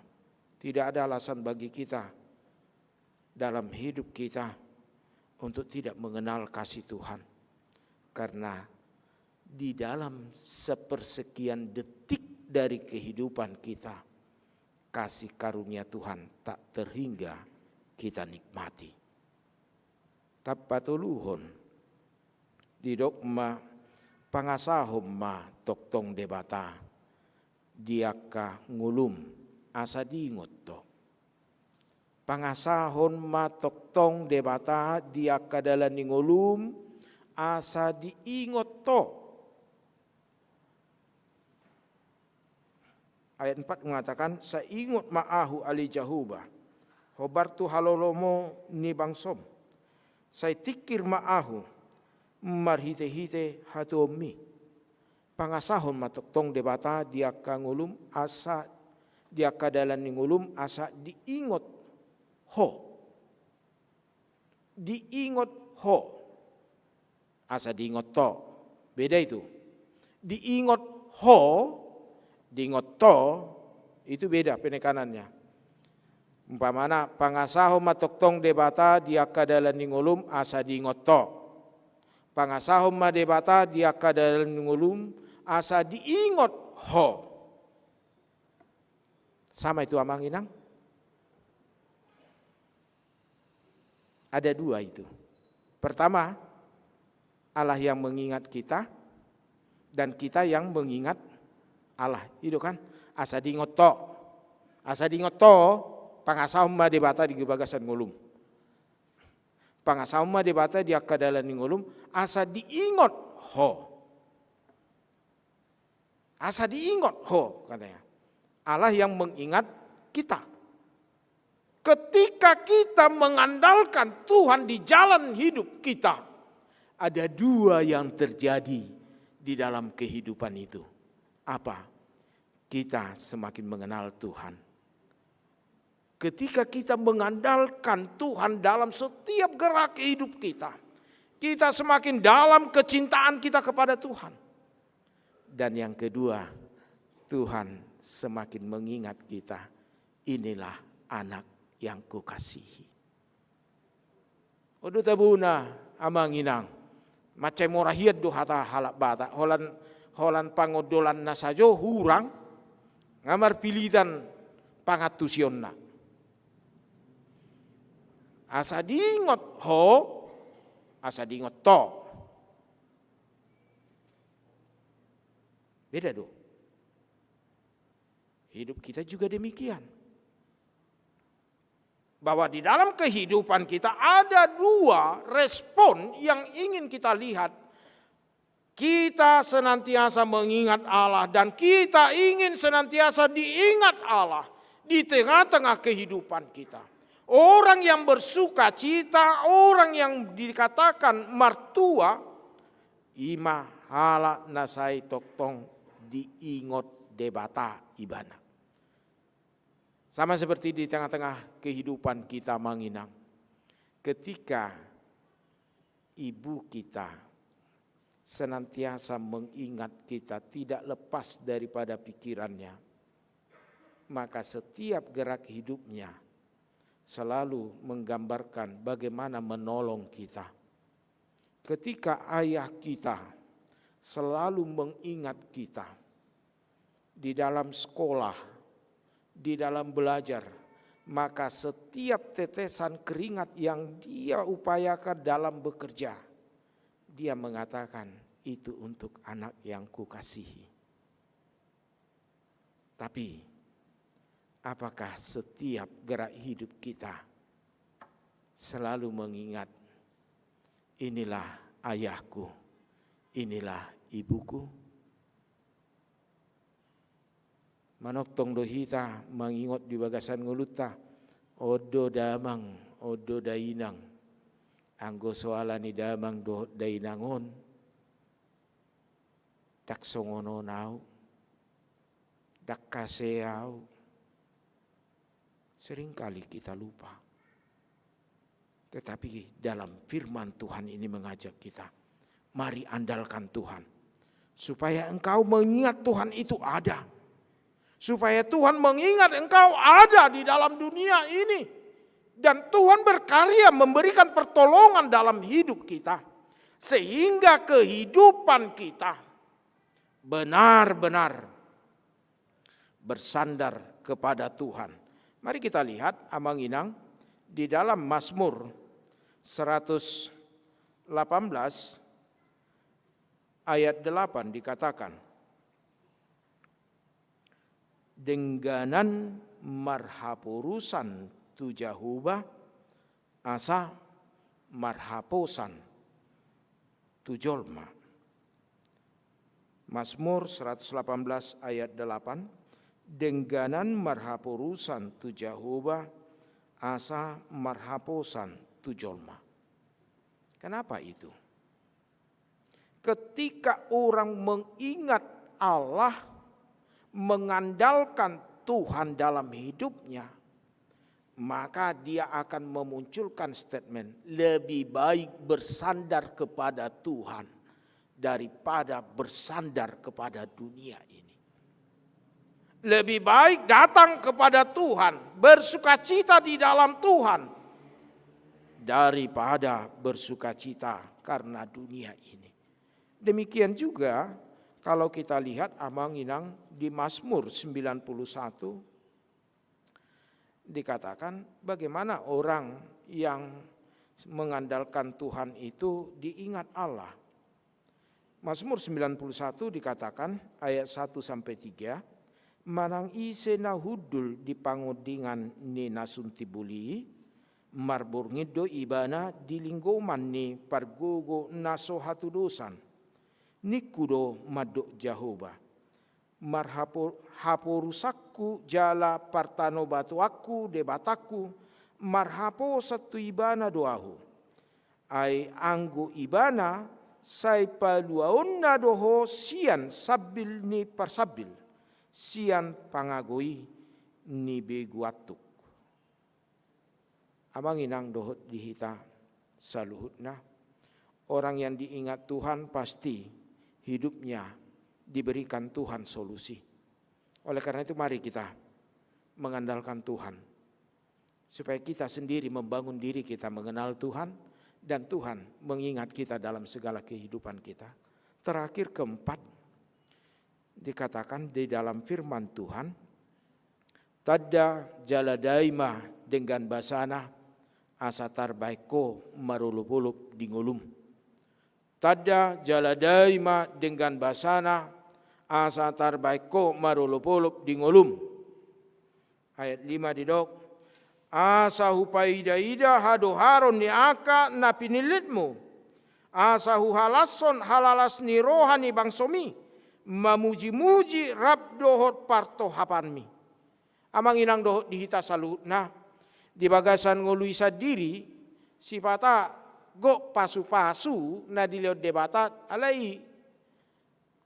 Tidak ada alasan bagi kita dalam hidup kita untuk tidak mengenal kasih Tuhan. Karena di dalam sepersekian detik dari kehidupan kita, kasih karunia Tuhan tak terhingga kita nikmati. Tapatoluhon, didok ma, pangasahon ma tongtong Debata di angka ngolum, asa diingot ho. Pangasahon ma tongtong Debata di angka dalan ni ngolum, asa diingot ho. Ayat empat mengatakan, sai ingot ma ahu ale Jahowa, hombar tu halolomo ni bangsom. Sai tingkir ma ahu marhitehite hatuaonmi. Pangasahon ma tongtong Debata di angka ngolum, asa, di angka dalan ni ngolum, asa diingot ho. Diingot ho. Asa diingot ho. Beda itu. Diingot ho, diingot ho, itu beda penekanannya. Umpamana, pangasahon ma tongtong Debata di angka dalan ni ngolum, asa diingot ho. Pangasahon ma Debata di angka dalan ni ngolum, asa diingot ho. Sama itu, amang inang. Ada dua itu. Pertama, Allah yang mengingat kita, dan kita yang mengingat Allah. I do kan? Asa diingot ho. Asa diingot ho, pangasahon ma Debata di bagasan ngolum. Pangasahon ma Debata di angka dalan ni ngolum, asa diingot ho. Asa diingot ho, katanya. Allah yang mengingat kita. Ketika kita mengandalkan Tuhan di jalan hidup kita, ada dua yang terjadi di dalam kehidupan itu. Apa? Kita semakin mengenal Tuhan. Ketika kita mengandalkan Tuhan dalam setiap gerak hidup kita, kita semakin dalam kecintaan kita kepada Tuhan. Dan yang kedua, Tuhan semakin mengingat kita, "Inilah anak yang kukasihi." Olo, tabona, amang inang. Mansai mora hian do hata halak Batak, holan, holan pangondolanna sajo hurang, nga marpilitan pangantusionna. Asa diingot ho, asa diingot ho. Beda do. Hidup kita juga demikian. Bahwa di dalam kehidupan kita ada dua respon yang ingin kita lihat. Kita senantiasa mengingat Allah dan kita ingin senantiasa diingat Allah di tengah-tengah kehidupan kita. Orang yang bersukacita, orang yang dikatakan martua, i ma halak na sai tongtong diingot Debata ibana. Sama seperti di tengah-tengah kehidupan kita, Amang Inang. Ketika ibu kita senantiasa mengingat kita, tidak lepas daripada pikirannya, maka setiap gerak hidupnya selalu menggambarkan bagaimana menolong kita. Ketika ayah kita selalu mengingat kita di dalam sekolah, di dalam belajar, maka setiap tetesan keringat yang dia upayakan dalam bekerja, dia mengatakan, "Itu untuk anak yang kukasihi." Tapi, apakah setiap gerak hidup kita selalu mengingat, "Inilah ayahku, inilah ibuku"? Manongtong do hita mangingot di bagasan ngolunta, "On do damang, on do dainang. Anggo so ala ni damang dohot dainang on, ndang songon on ahu, ndang hase ahu." Seringkali kita lupa. Tetapi dalam firman Tuhan ini mengajak kita, mari andalkan Tuhan. Supaya engkau mengingat Tuhan itu ada. Supaya Tuhan mengingat engkau ada di dalam dunia ini. Dan Tuhan berkarya memberikan pertolongan dalam hidup kita. Sehingga kehidupan kita benar-benar bersandar kepada Tuhan. Mari kita lihat, Amang Inang, di dalam Mazmur seratus delapan belas ayat delapan dikatakan, "Dengganan marhaporusan tu Jahowa, asa marhaposan tu jolma." Mazmur seratus delapan belas ayat delapan, "Dengganan marhaporusan tu Jahowa, asa marhaposan tu jolma." Kenapa itu? Ketika orang mengingat Allah, mengandalkan Tuhan dalam hidupnya, maka dia akan memunculkan statement, "Lebih baik bersandar kepada Tuhan daripada bersandar kepada dunia ini." Lebih baik datang kepada Tuhan, bersukacita di dalam Tuhan, daripada bersukacita karena dunia ini. Demikian juga kalau kita lihat, Amang Inang, di Mazmur sembilan puluh satu, dikatakan bagaimana orang yang mengandalkan Tuhan itu diingat Allah. Mazmur sembilan puluh satu dikatakan ayat satu sampai tiga, "Manang ise na hundul di pangondingan ni na sun timbul i, marborngin do ibana di linggoman ni pargogo na so hatudosan. Ningku do," mandok Jahowa, "marhapo-, haporusanku jala partanobatoanku, Debatangku, marhaposan tu ibana do ahu. Ai anggo ibana, sai paluaonna do ho sian sambil ni parsambil, sian pangagoi ni begu antuk." Amang Inang dohot di hita saluhutna, orang yang diingat Tuhan pasti hidupnya diberikan Tuhan solusi. Oleh karena itu, mari kita mengandalkan Tuhan, supaya kita sendiri membangun diri kita mengenal Tuhan, dan Tuhan mengingat kita dalam segala kehidupan kita. Terakhir, keempat, dikatakan di dalam firman Tuhan, Tanda jala dai ma denggan basana, asa tarbahen ho marolopolop di ngolum. Tanda jala dai ma denggan basana, asa tarbahen ho marolopolop di ngolum. Ayat lima didok, asa hupaidaida hadoharon ni angka na pinillitmu, asa huhalashon halalas ni roha ni bangsomi, mamujimuji rap dohot partohapanmi. Amang inang dohot di hita saluhutna, di bagasan ngolu i sandiri, sipata gok pasupasu na dilehon Debata, alai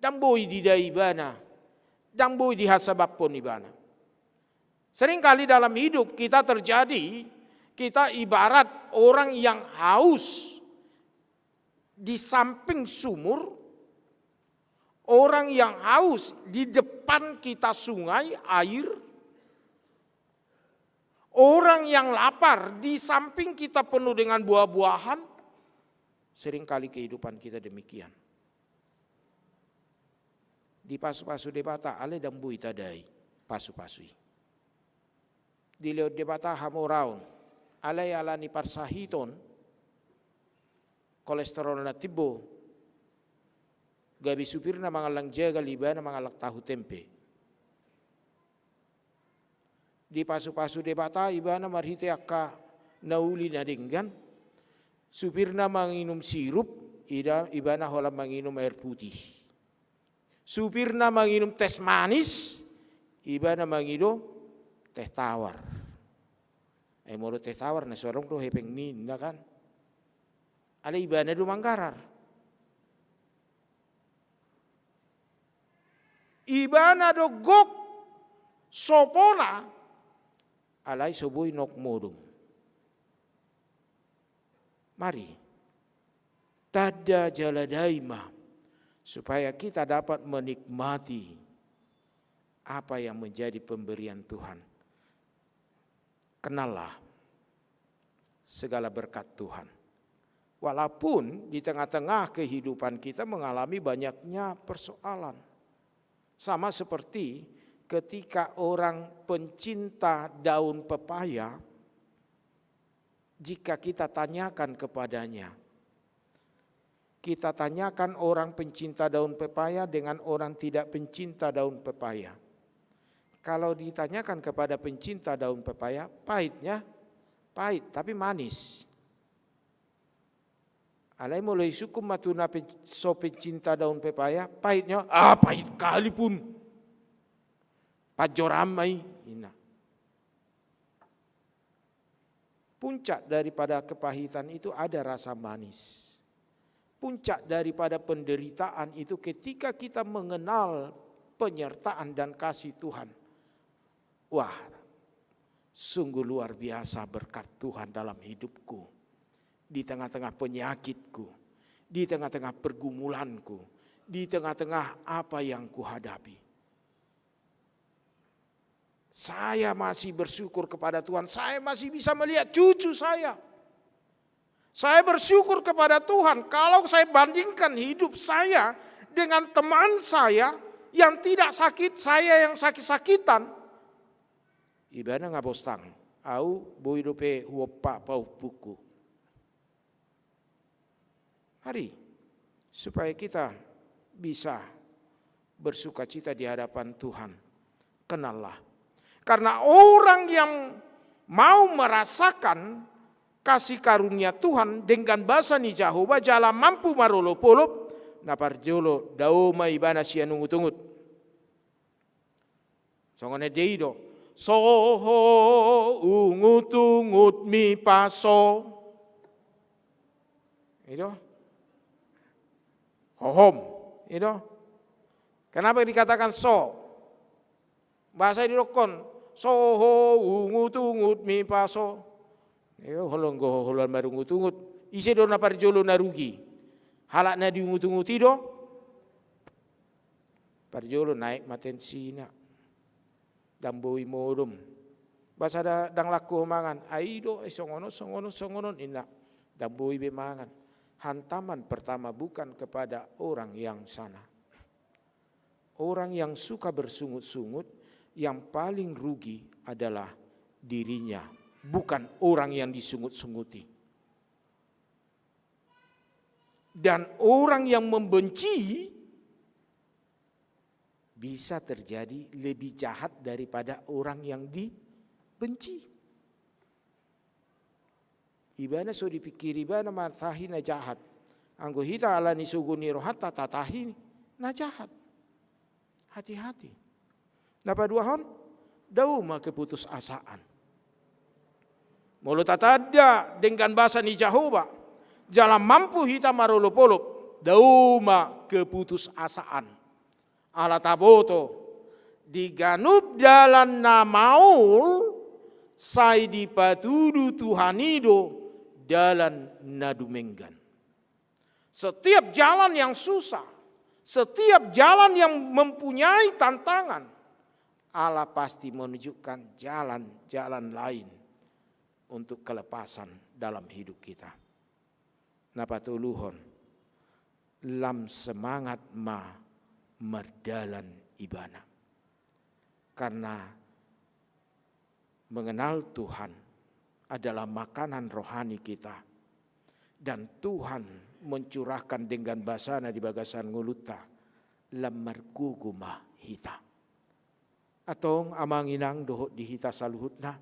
ndang boi didai ibana, ndang boi dihasabaphon ibana. Seringkali dalam hidup kita terjadi, kita ibarat orang yang haus di samping sumur, orang yang haus di depan kita sungai, air, orang yang lapar di samping kita penuh dengan buah-buahan. Seringkali kehidupan kita demikian. Dipasupasu Debata, alai ndang boi tadai pasupasu i. Dilehon Debata hamoraon, alai ala ni parsahiton, kolesterolna timbo, gabe supirna mangallang jagal, ibana mangallang tahu tempe. Dipasupasu Debata ibana marhite angka na uli na denggan, supirna manginum sirup, ida-, ibana holan manginum air putih. Supirna manginum teh manis, ibana mangido teh tawar. Ai molo teh tawar na so adong do hepeng ninna kan. Alai ibana do manggarar. Ibana do gok sopona, alai so boi nok modom. Mari, tanda jala dai ma, supaya kita dapat menikmati apa yang menjadi pemberian Tuhan. Kenallah segala berkat Tuhan. Walaupun di tengah-tengah kehidupan kita mengalami banyaknya persoalan. Sama seperti ketika orang pencinta daun pepaya, jika kita tanyakan kepadanya, kita tanyakan orang pencinta daun pepaya dengan orang tidak pencinta daun pepaya. Kalau ditanyakan kepada pencinta daun pepaya, pahitnya, pahit, tapi manis. Alai molo isungkun ma tu na pen-, so pencinta daun pepaya, pahitnya, ah, pahit kali pun. Panjoram ma i, ninna. Puncak daripada kepahitan itu ada rasa manis. Puncak daripada penderitaan itu ketika kita mengenal penyertaan dan kasih Tuhan. Wah, sungguh luar biasa berkat Tuhan dalam hidupku. Di tengah-tengah penyakitku, di tengah-tengah pergumulanku, di tengah-tengah apa yang kuhadapi. Saya masih bersyukur kepada Tuhan, saya masih bisa melihat cucu saya. Saya bersyukur kepada Tuhan, kalau saya bandingkan hidup saya dengan teman saya yang tidak sakit, saya yang sakit-sakitan. Ibana nga bostang, au boi dope huompa paompungku. Mari, supaya kita bisa bersukacita di hadapan Tuhan. Kenallah. Karena orang yang mau merasakan kasih karunia Tuhan, denggan basa ni Jahowa, jala mampu marolopolop, na parjolo dao ma ibana sian ungutungut. Songon ende i do. So ho ungutungut mipa so. I do. Hohom. I do. Kenapa dikatakan so? Bahasa didokkon, so ho ungutungut mipa so. Iyo, holong go holan marungutungut. Ise do na parjolo na rugi? Halak na diungutungut i do? Parjolo naek ma tensina. Ndang boi modom. Ba sada ndang laku ho mangan. Ai do, ai songon on, songon on, songon on, ninna. Ndang boi be mangan. Hantaman pertama bukan kepada orang yang sana. Orang yang suka bersungut-sungut, yang paling rugi adalah dirinya, bukan orang yang disungut-sunguti. Dan orang yang membenci bisa terjadi lebih jahat daripada orang yang dibenci. Ibana so dipikiri ibana ma tahi na jahat. Anggo hita ala ni sogo ni rohanta tatahi na jahat. Hati-hati. Na paduahon, dao ma keputusasaan. Molo tatanda denggan basa ni Jahowa, jala mampu hita marolop-olop, dao ma keputusasaan. Ala taboto, di ganup dalan na maol, sai dipatudu Tuhan i do dalan na dumenggan. Setiap jalan yang susah, setiap jalan yang mempunyai tantangan, Allah pasti menunjukkan jalan-jalan lain untuk kelepasan dalam hidup kita. Na patoluhon, lam semangat ma mardalan ibana. Karena mengenal Tuhan adalah makanan rohani kita. Dan Tuhan mencurahkan denggan basana di bagasan ngolunta, lam margogo ma hita. Antong amang inang dohot di hita saluhutna,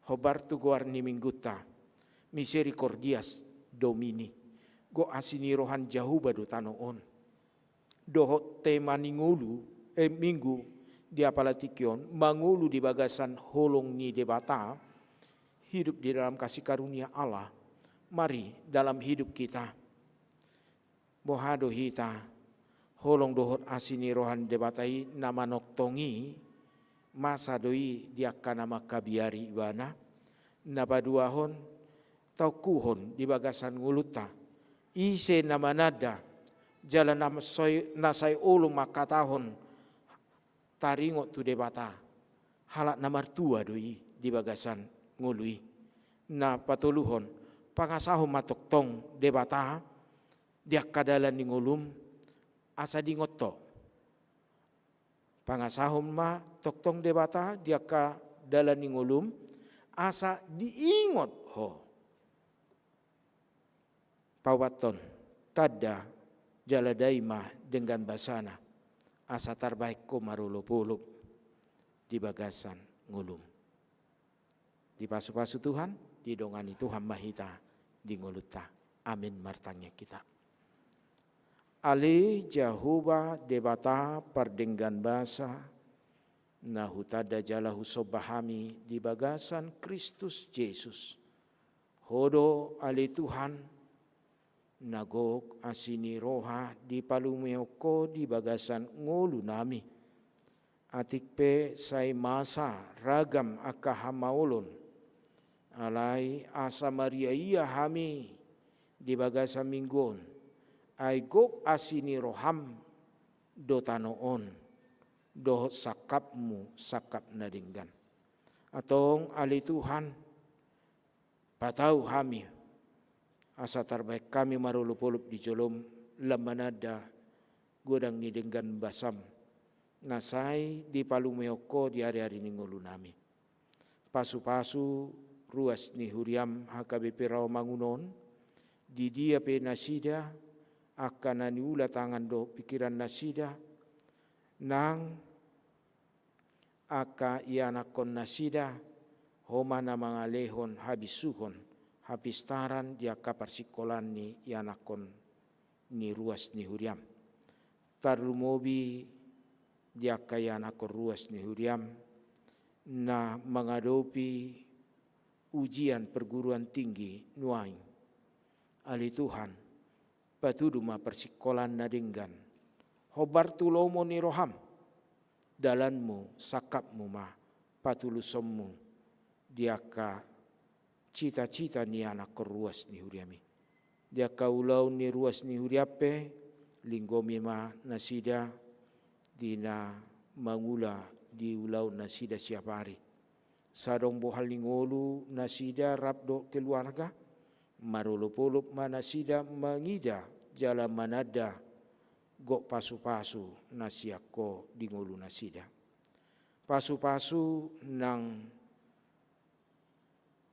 hombar tu goar ni minggunta, Misericordias Domini, gok asi ni roha ni Jahowa do tano on. Dohot tema ni ngolu, eh, minggu di apala tingki on, mangolu di bagasan holong ni Debata, hidup di dalam kasih karunia Allah. Mari dalam hidup kita, boha do hita, holong dohot asi ni roha ni Debata i na manongtong i, masa do i di angka na mangkabiari ibana, na paduahon, taungkuhon di bagasan ngolunta, ise na mananda, jala na sai, na sai olo mangkatahon taringot tu Debata, halak na martua do i di bagasan ngolu i. Na patoluhon, pangasahon ma tongtong Debata di angka dalan ni ngolum, asa diingot ho. Pangasahon ma tongtong Debata di angka dalan ni ngolum, asa diingot ho. Paopathon, tanda jala dai ma denggan basana, asa tarbahen ho marolop-olop di bagasan ngolum. Dipasupasu Tuhan, didongani Tuhan ma hita di ngolunta. Amin. Martangiang hita. Ale Jahowa Debata pardenggan basa, na hutanda jala husomba hami di bagasan Kristus Jesus. Ho do ale Tuhan, na gok asi ni roha dipalumehon ho di bagasan ngolunami. Atik pe sai masa ragam angka hamaolon, alai asa mariaia hami di bagasan minggu on, ai gok asi ni roham do tano on, dohot sangkapmu sangkap na denggan. Antong ale Tuhan, patau hami, asa tarbahen hami marolop-olop di jolom, lam mananda godang ni denggan basam, na sai dipalumehon ho di ari-ari ni ngolunami. Pasupasu ruas ni huriam H K B P Rawamangun on, di dia pe nasida, angka na niula tangan dohot pingkiran nasida, nang angka ianakhon nasida, ho ma na mangalehon habisuhon, hapistaran di angka parsingkolaan ni ianakhon ni ruas ni huriam. Tarlumobi di angka ianakhon ruas ni huriam, na mangadopi ujian perguruan tinggi nuaeng. Ale Tuhan, patudu ma parsingkolaan na denggan. Hombar tu lomo ni roham, dalanmu, sangkapmu ma, patulusonmu, di angka cita-cita ni anakhon ruas ni huriam i. Di angka ulaon ni ruas ni huriam pe, linggomi ma nasida, di na mangula di ulaon nasida siap ari. Sai adong bohal ni ngolu nasida rap dohot keluarga, marolop-olop ma nasida mangida jala mananda gok pasu-pasu na sian ho di ngolu nasida. Pasupasu nang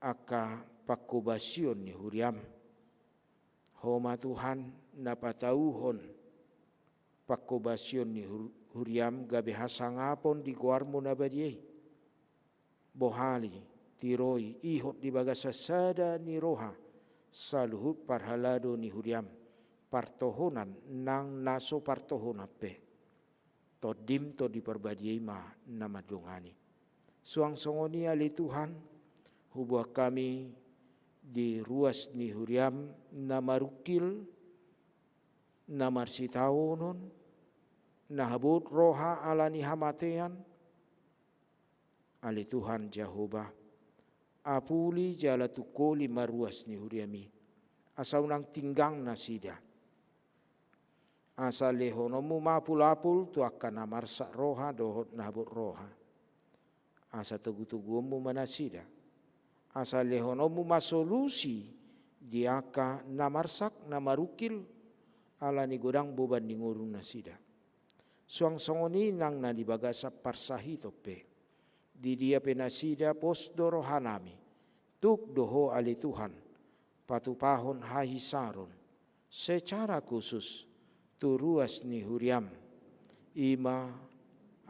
angka pangkobasion ni huriaM. Ho ma Tuhan na patauhon pangkobasion ni hur-, huriaM gabe hasangapon di goarMu na badia i. Bohali, tiroi, ihot di bagasan sada ni roha saluhut parhalado ni huriaM, partohonan nang na so partohonan pe. TondiM Tondi Parbadia i ma na mandongani. Suang songon i ale Tuhan, huboan hami di ruas ni huriaM na marungkil, na marsitaonon, na habot roha ala ni hamatean, ale Tuhan Jahowa, apuli jala tungkoli ma ruas ni huriaMi, asa unang tinggang nasida. Asa lehononMu ma apulapul tu angka na marsak roha dohot na habot roha. Asa togutoguonMu ma nasida. Asa lehononMu ma solusi di angka na marsak, na marungkil, ala ni godang boban ni ngolu nasida. Suang songon i nang na di bagasan parsahiton pe. Di dia pe nasida pos do rohanami. Tuk do Ho ale Tuhan, patupahon hahisaron secara khusus tu ruas ni huriaM. I ma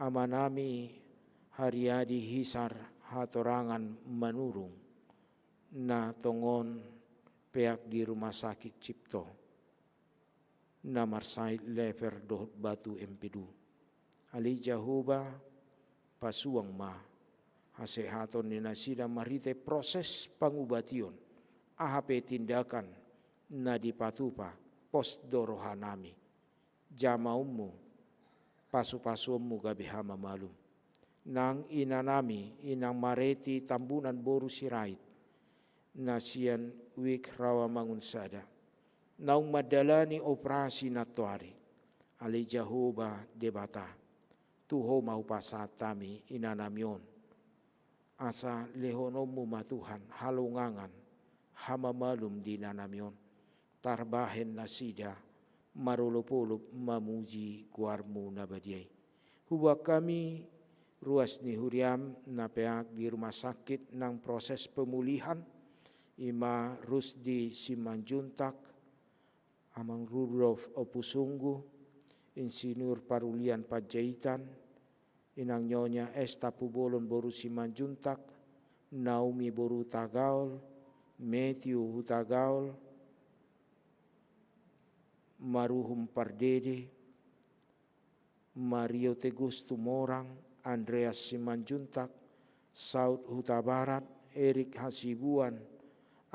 amanami Hariadi Hisar hatorangan Manurung, na tongon peak di Rumah Sakit Cipto, na marsahit lever dohot batu empedu. Ale Jahowa, pasuang ma hasehaton ni nasida marhite proses pangubation, aha pe tindakan na dipatupa, pos do rohanami. JamaonMu, pasupasuonMu gabe hamamalum. Nang inanami, Inang Mareti Tambunan boru Sirait, na sian Wik Rawamangun sada, naung mandalani operasi nantoari. Ale Jahowa Debata, tu Ho ma hupasahat hami inanami on. Asa lehononMu ma Tuhan halongangan, hamamalum di inanami on. Tarbahen nasida marolopolop mamuji goarMu na badia i. Huboan hami ruas ni huriaM na peak di rumah sakit nang proses pemulihan, i ma Rusdi Simanjuntak, Amang Rudolf Ompusunggu, Insinyur Parulian Panjaitan, Inang Nyonya Esta Pubolon boru Simanjuntak, Naomi boru Hutagaol, Matthew Hutagaol, Maruhum Pardede, Mario Tegustu Morang, Andreas Simanjuntak, Saud Hutabarat, Erik Hasibuan,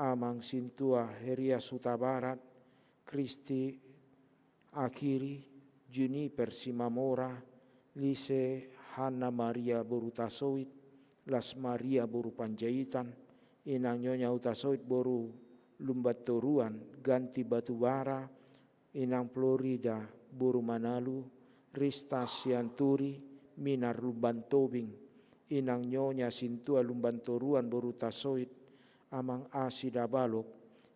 Amang Sintua Herias Hutabarat, Kristi Akiri, Juniper Simamora, Lise Hanna Maria boru Hutasoit, Las Maria boru Panjaitan, Inang Nyonya Hutasoit boru Lumbantoruan, Ganti Batubara, Inang Florida boru Manalu, Rista Sianturi, Minar Lumbantobing, Inang Nyonya Sintua Lumbantoruan boru Hutasoit, Amang Asi Dabalok,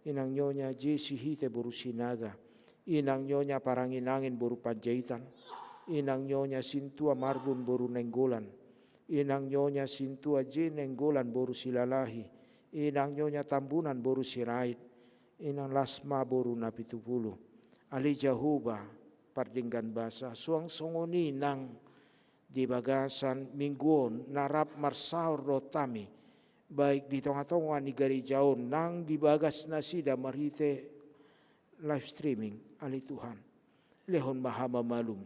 Inang Nyonya Jesi Hite boru Sinaga, Inang Nyonya Paranginangin boru Panjaitan, Inang Nyonya Sintua Marbun boru Nainggolan, Inang Nyonya Sintua J Nainggolan boru Silalahi, Inang Nyonya Tambunan boru Sirait, Inang Lasma boru Napitupulu. Ale Jahowa pardenggan basa, suang songon i nang di bagasan minggu on na rap marsaor dohot hami, baik di tongatonga ni gareja on nang di bagas nasida marhite live streaming, ale Tuhan. Lehon ma hamamalum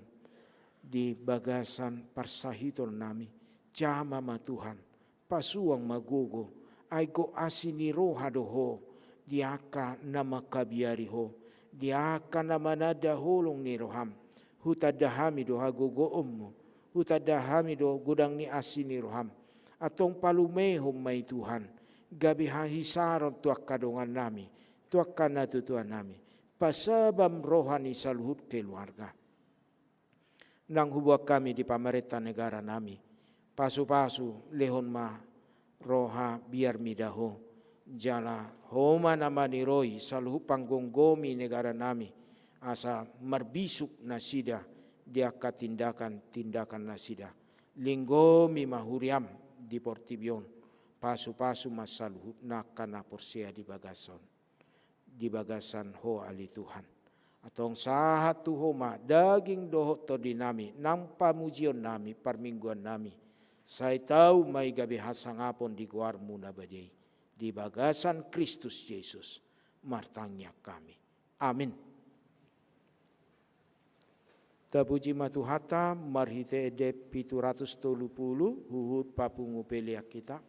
di bagasan parsahiton nami. Jama ma Tuhan, pasuang ma gogo, ai gok asi ni roha do Ho di angka na mangkabiari Ho, di angka na mananda holong ni roham. Hutanda hami do hagogoonmu, hutanda hami do godang ni asi ni roham. Antong palumehon ma i Tuhan, gabe hahisaron tu angka dongan nami, tu angka natuatua nami, pasabam roha ni saluhut keluarga. Nang huboan hami di pamarenta negara nami, pasupasu, lehon ma roha biar mida Ho, jala Ho ma na maniroi saluhut panggomgomi negara nami, asa marbisuk nasida di angka tindakan-tindakan nasida. Linggomi ma huriaM di portibi on, pasupasu ma saluhutna angka na porsea di bagasan, di bagasan Ho ale Tuhan. Antong sahat tu Ho ma daging dohot tondinami, nang pamujionnami, parmingguannami, sai tau ma i gabe hasangapon di goarMu na badia i, di bagasan Kristus Jesus, martangiang hami. Amin. Tapuji ma Tuhanta, marhite ende pitu ratus tolu pulu, huhut papungu pelean hita.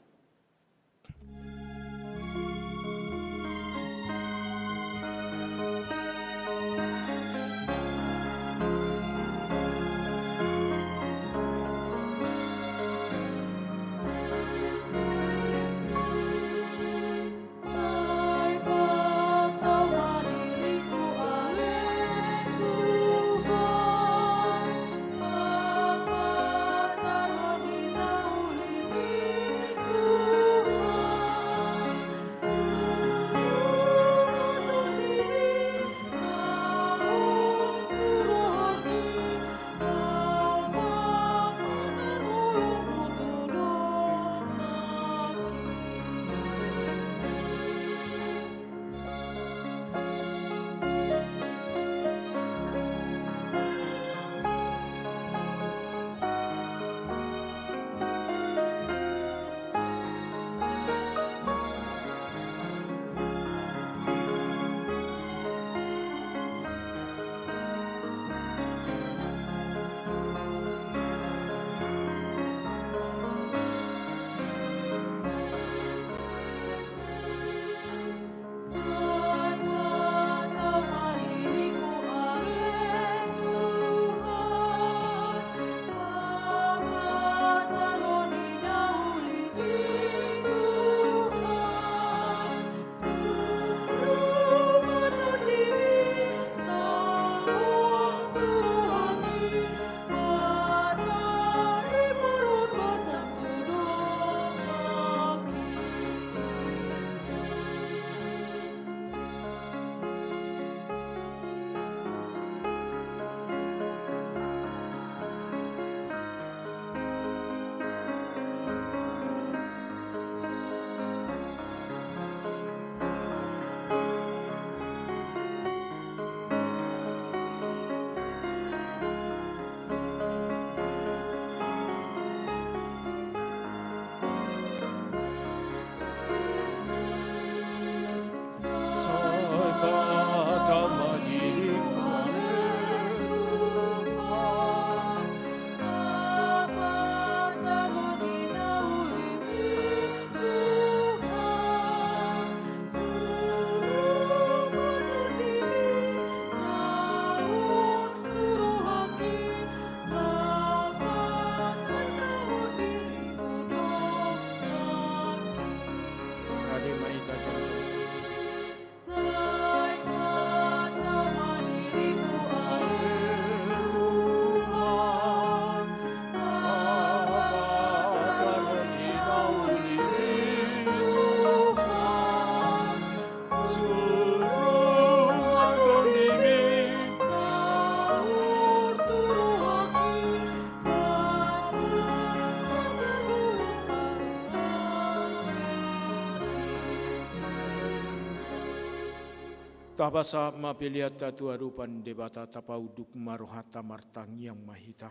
Tapasahat ma peleanta tu adopan Debata, tapaunduk ma rohanta, martangiang ma hita.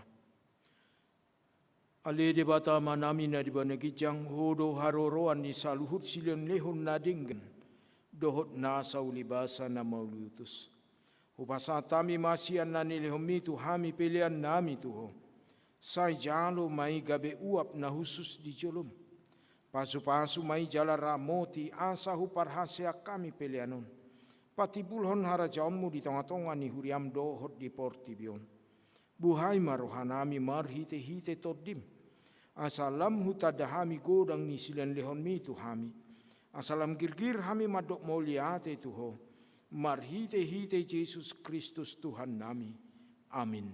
Ale Debata Amanami na di banua ginjang, Ho do haroroan ni saluhut silehonlehon na denggan dohot nasa ulibasa na mauliutus. Hupasahat hami ma sian na nilehonMi tu hami peleannami tu Ho. Sai jalo ma i gabe uap na hushus di joloM. Pasupasu ma i jala ramoti asa huparhaseang hami pelean on patimbulhon harajaonMu di tongatonga ni huriaM dohot di portibi on. Buhai ma rohanami marhitehite TondiM, asa lam hutanda hami godang ni silehonlehonMi tu hami, asa lam girgir hami mandok mauliate tu Ho, marhitehite Jesus Kristus Tuhannami. Amin.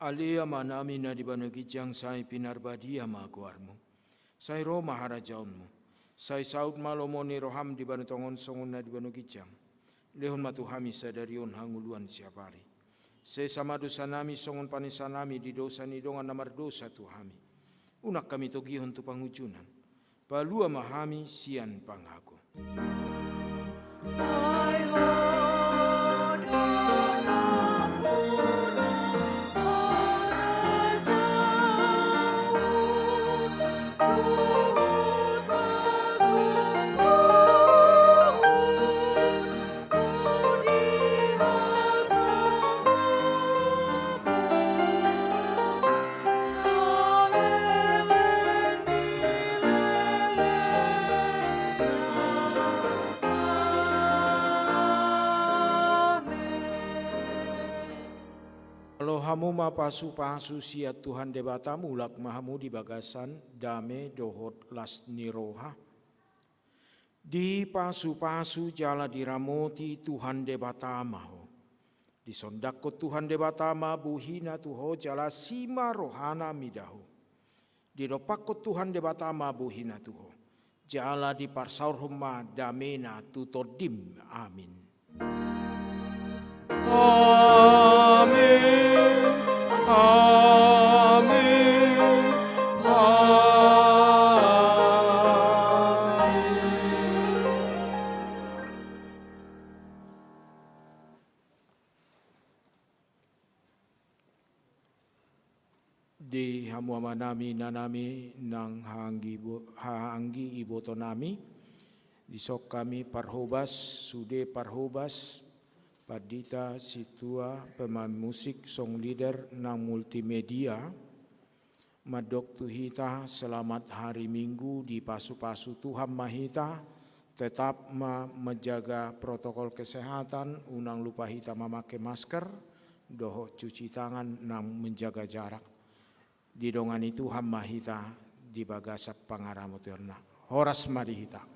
Ale Amanami na di banua ginjang, sai pinarbadia ma goarmu. Sai ro ma harajaonmu. Sai saut ma lomo ni roham di banua tonga on songon na di banua ginjang. Lehon ma tu hami sadari on hangoluan siapari. Sesa ma dosanami songon panesanami di dosa ni dongan na mardosa tu hami. Unang hami togihon tu pangunjunan. Palua ma hami sian pangago. Jalo hamu ma pasupasu sian Tuhan Debata, mulak ma hamu di bagasan dame dohot las ni roha. Dipasupasu jala diramoti Tuhan Debata ma ho. Disondangkon Tuhan Debata ma bohina tu ho jala asi ma rohana mida ho. Didompakkon Tuhan Debata ma bohina tu ho. Jala diparsaorhon ma damena tu tondim. Amin. Amin. Amin. Amin. Di hamu amanami, inanami, nang haanggi ibo-, haanggi ibotonami, dison hami parhobas, sude parhobas, pandita, sintua, pemain musik, song leader, nang multimedia, mandok tu hita, selamat hari Minggu, dipasupasu Tuhan ma hita, tetap ma menjaga protokol kesehatan, unang lupa hita mamake masker, dohot cuci tangan nang menjaga jarak. Didongani Tuhan ma hita di bagasan pangaramotionna. Horas ma di hita.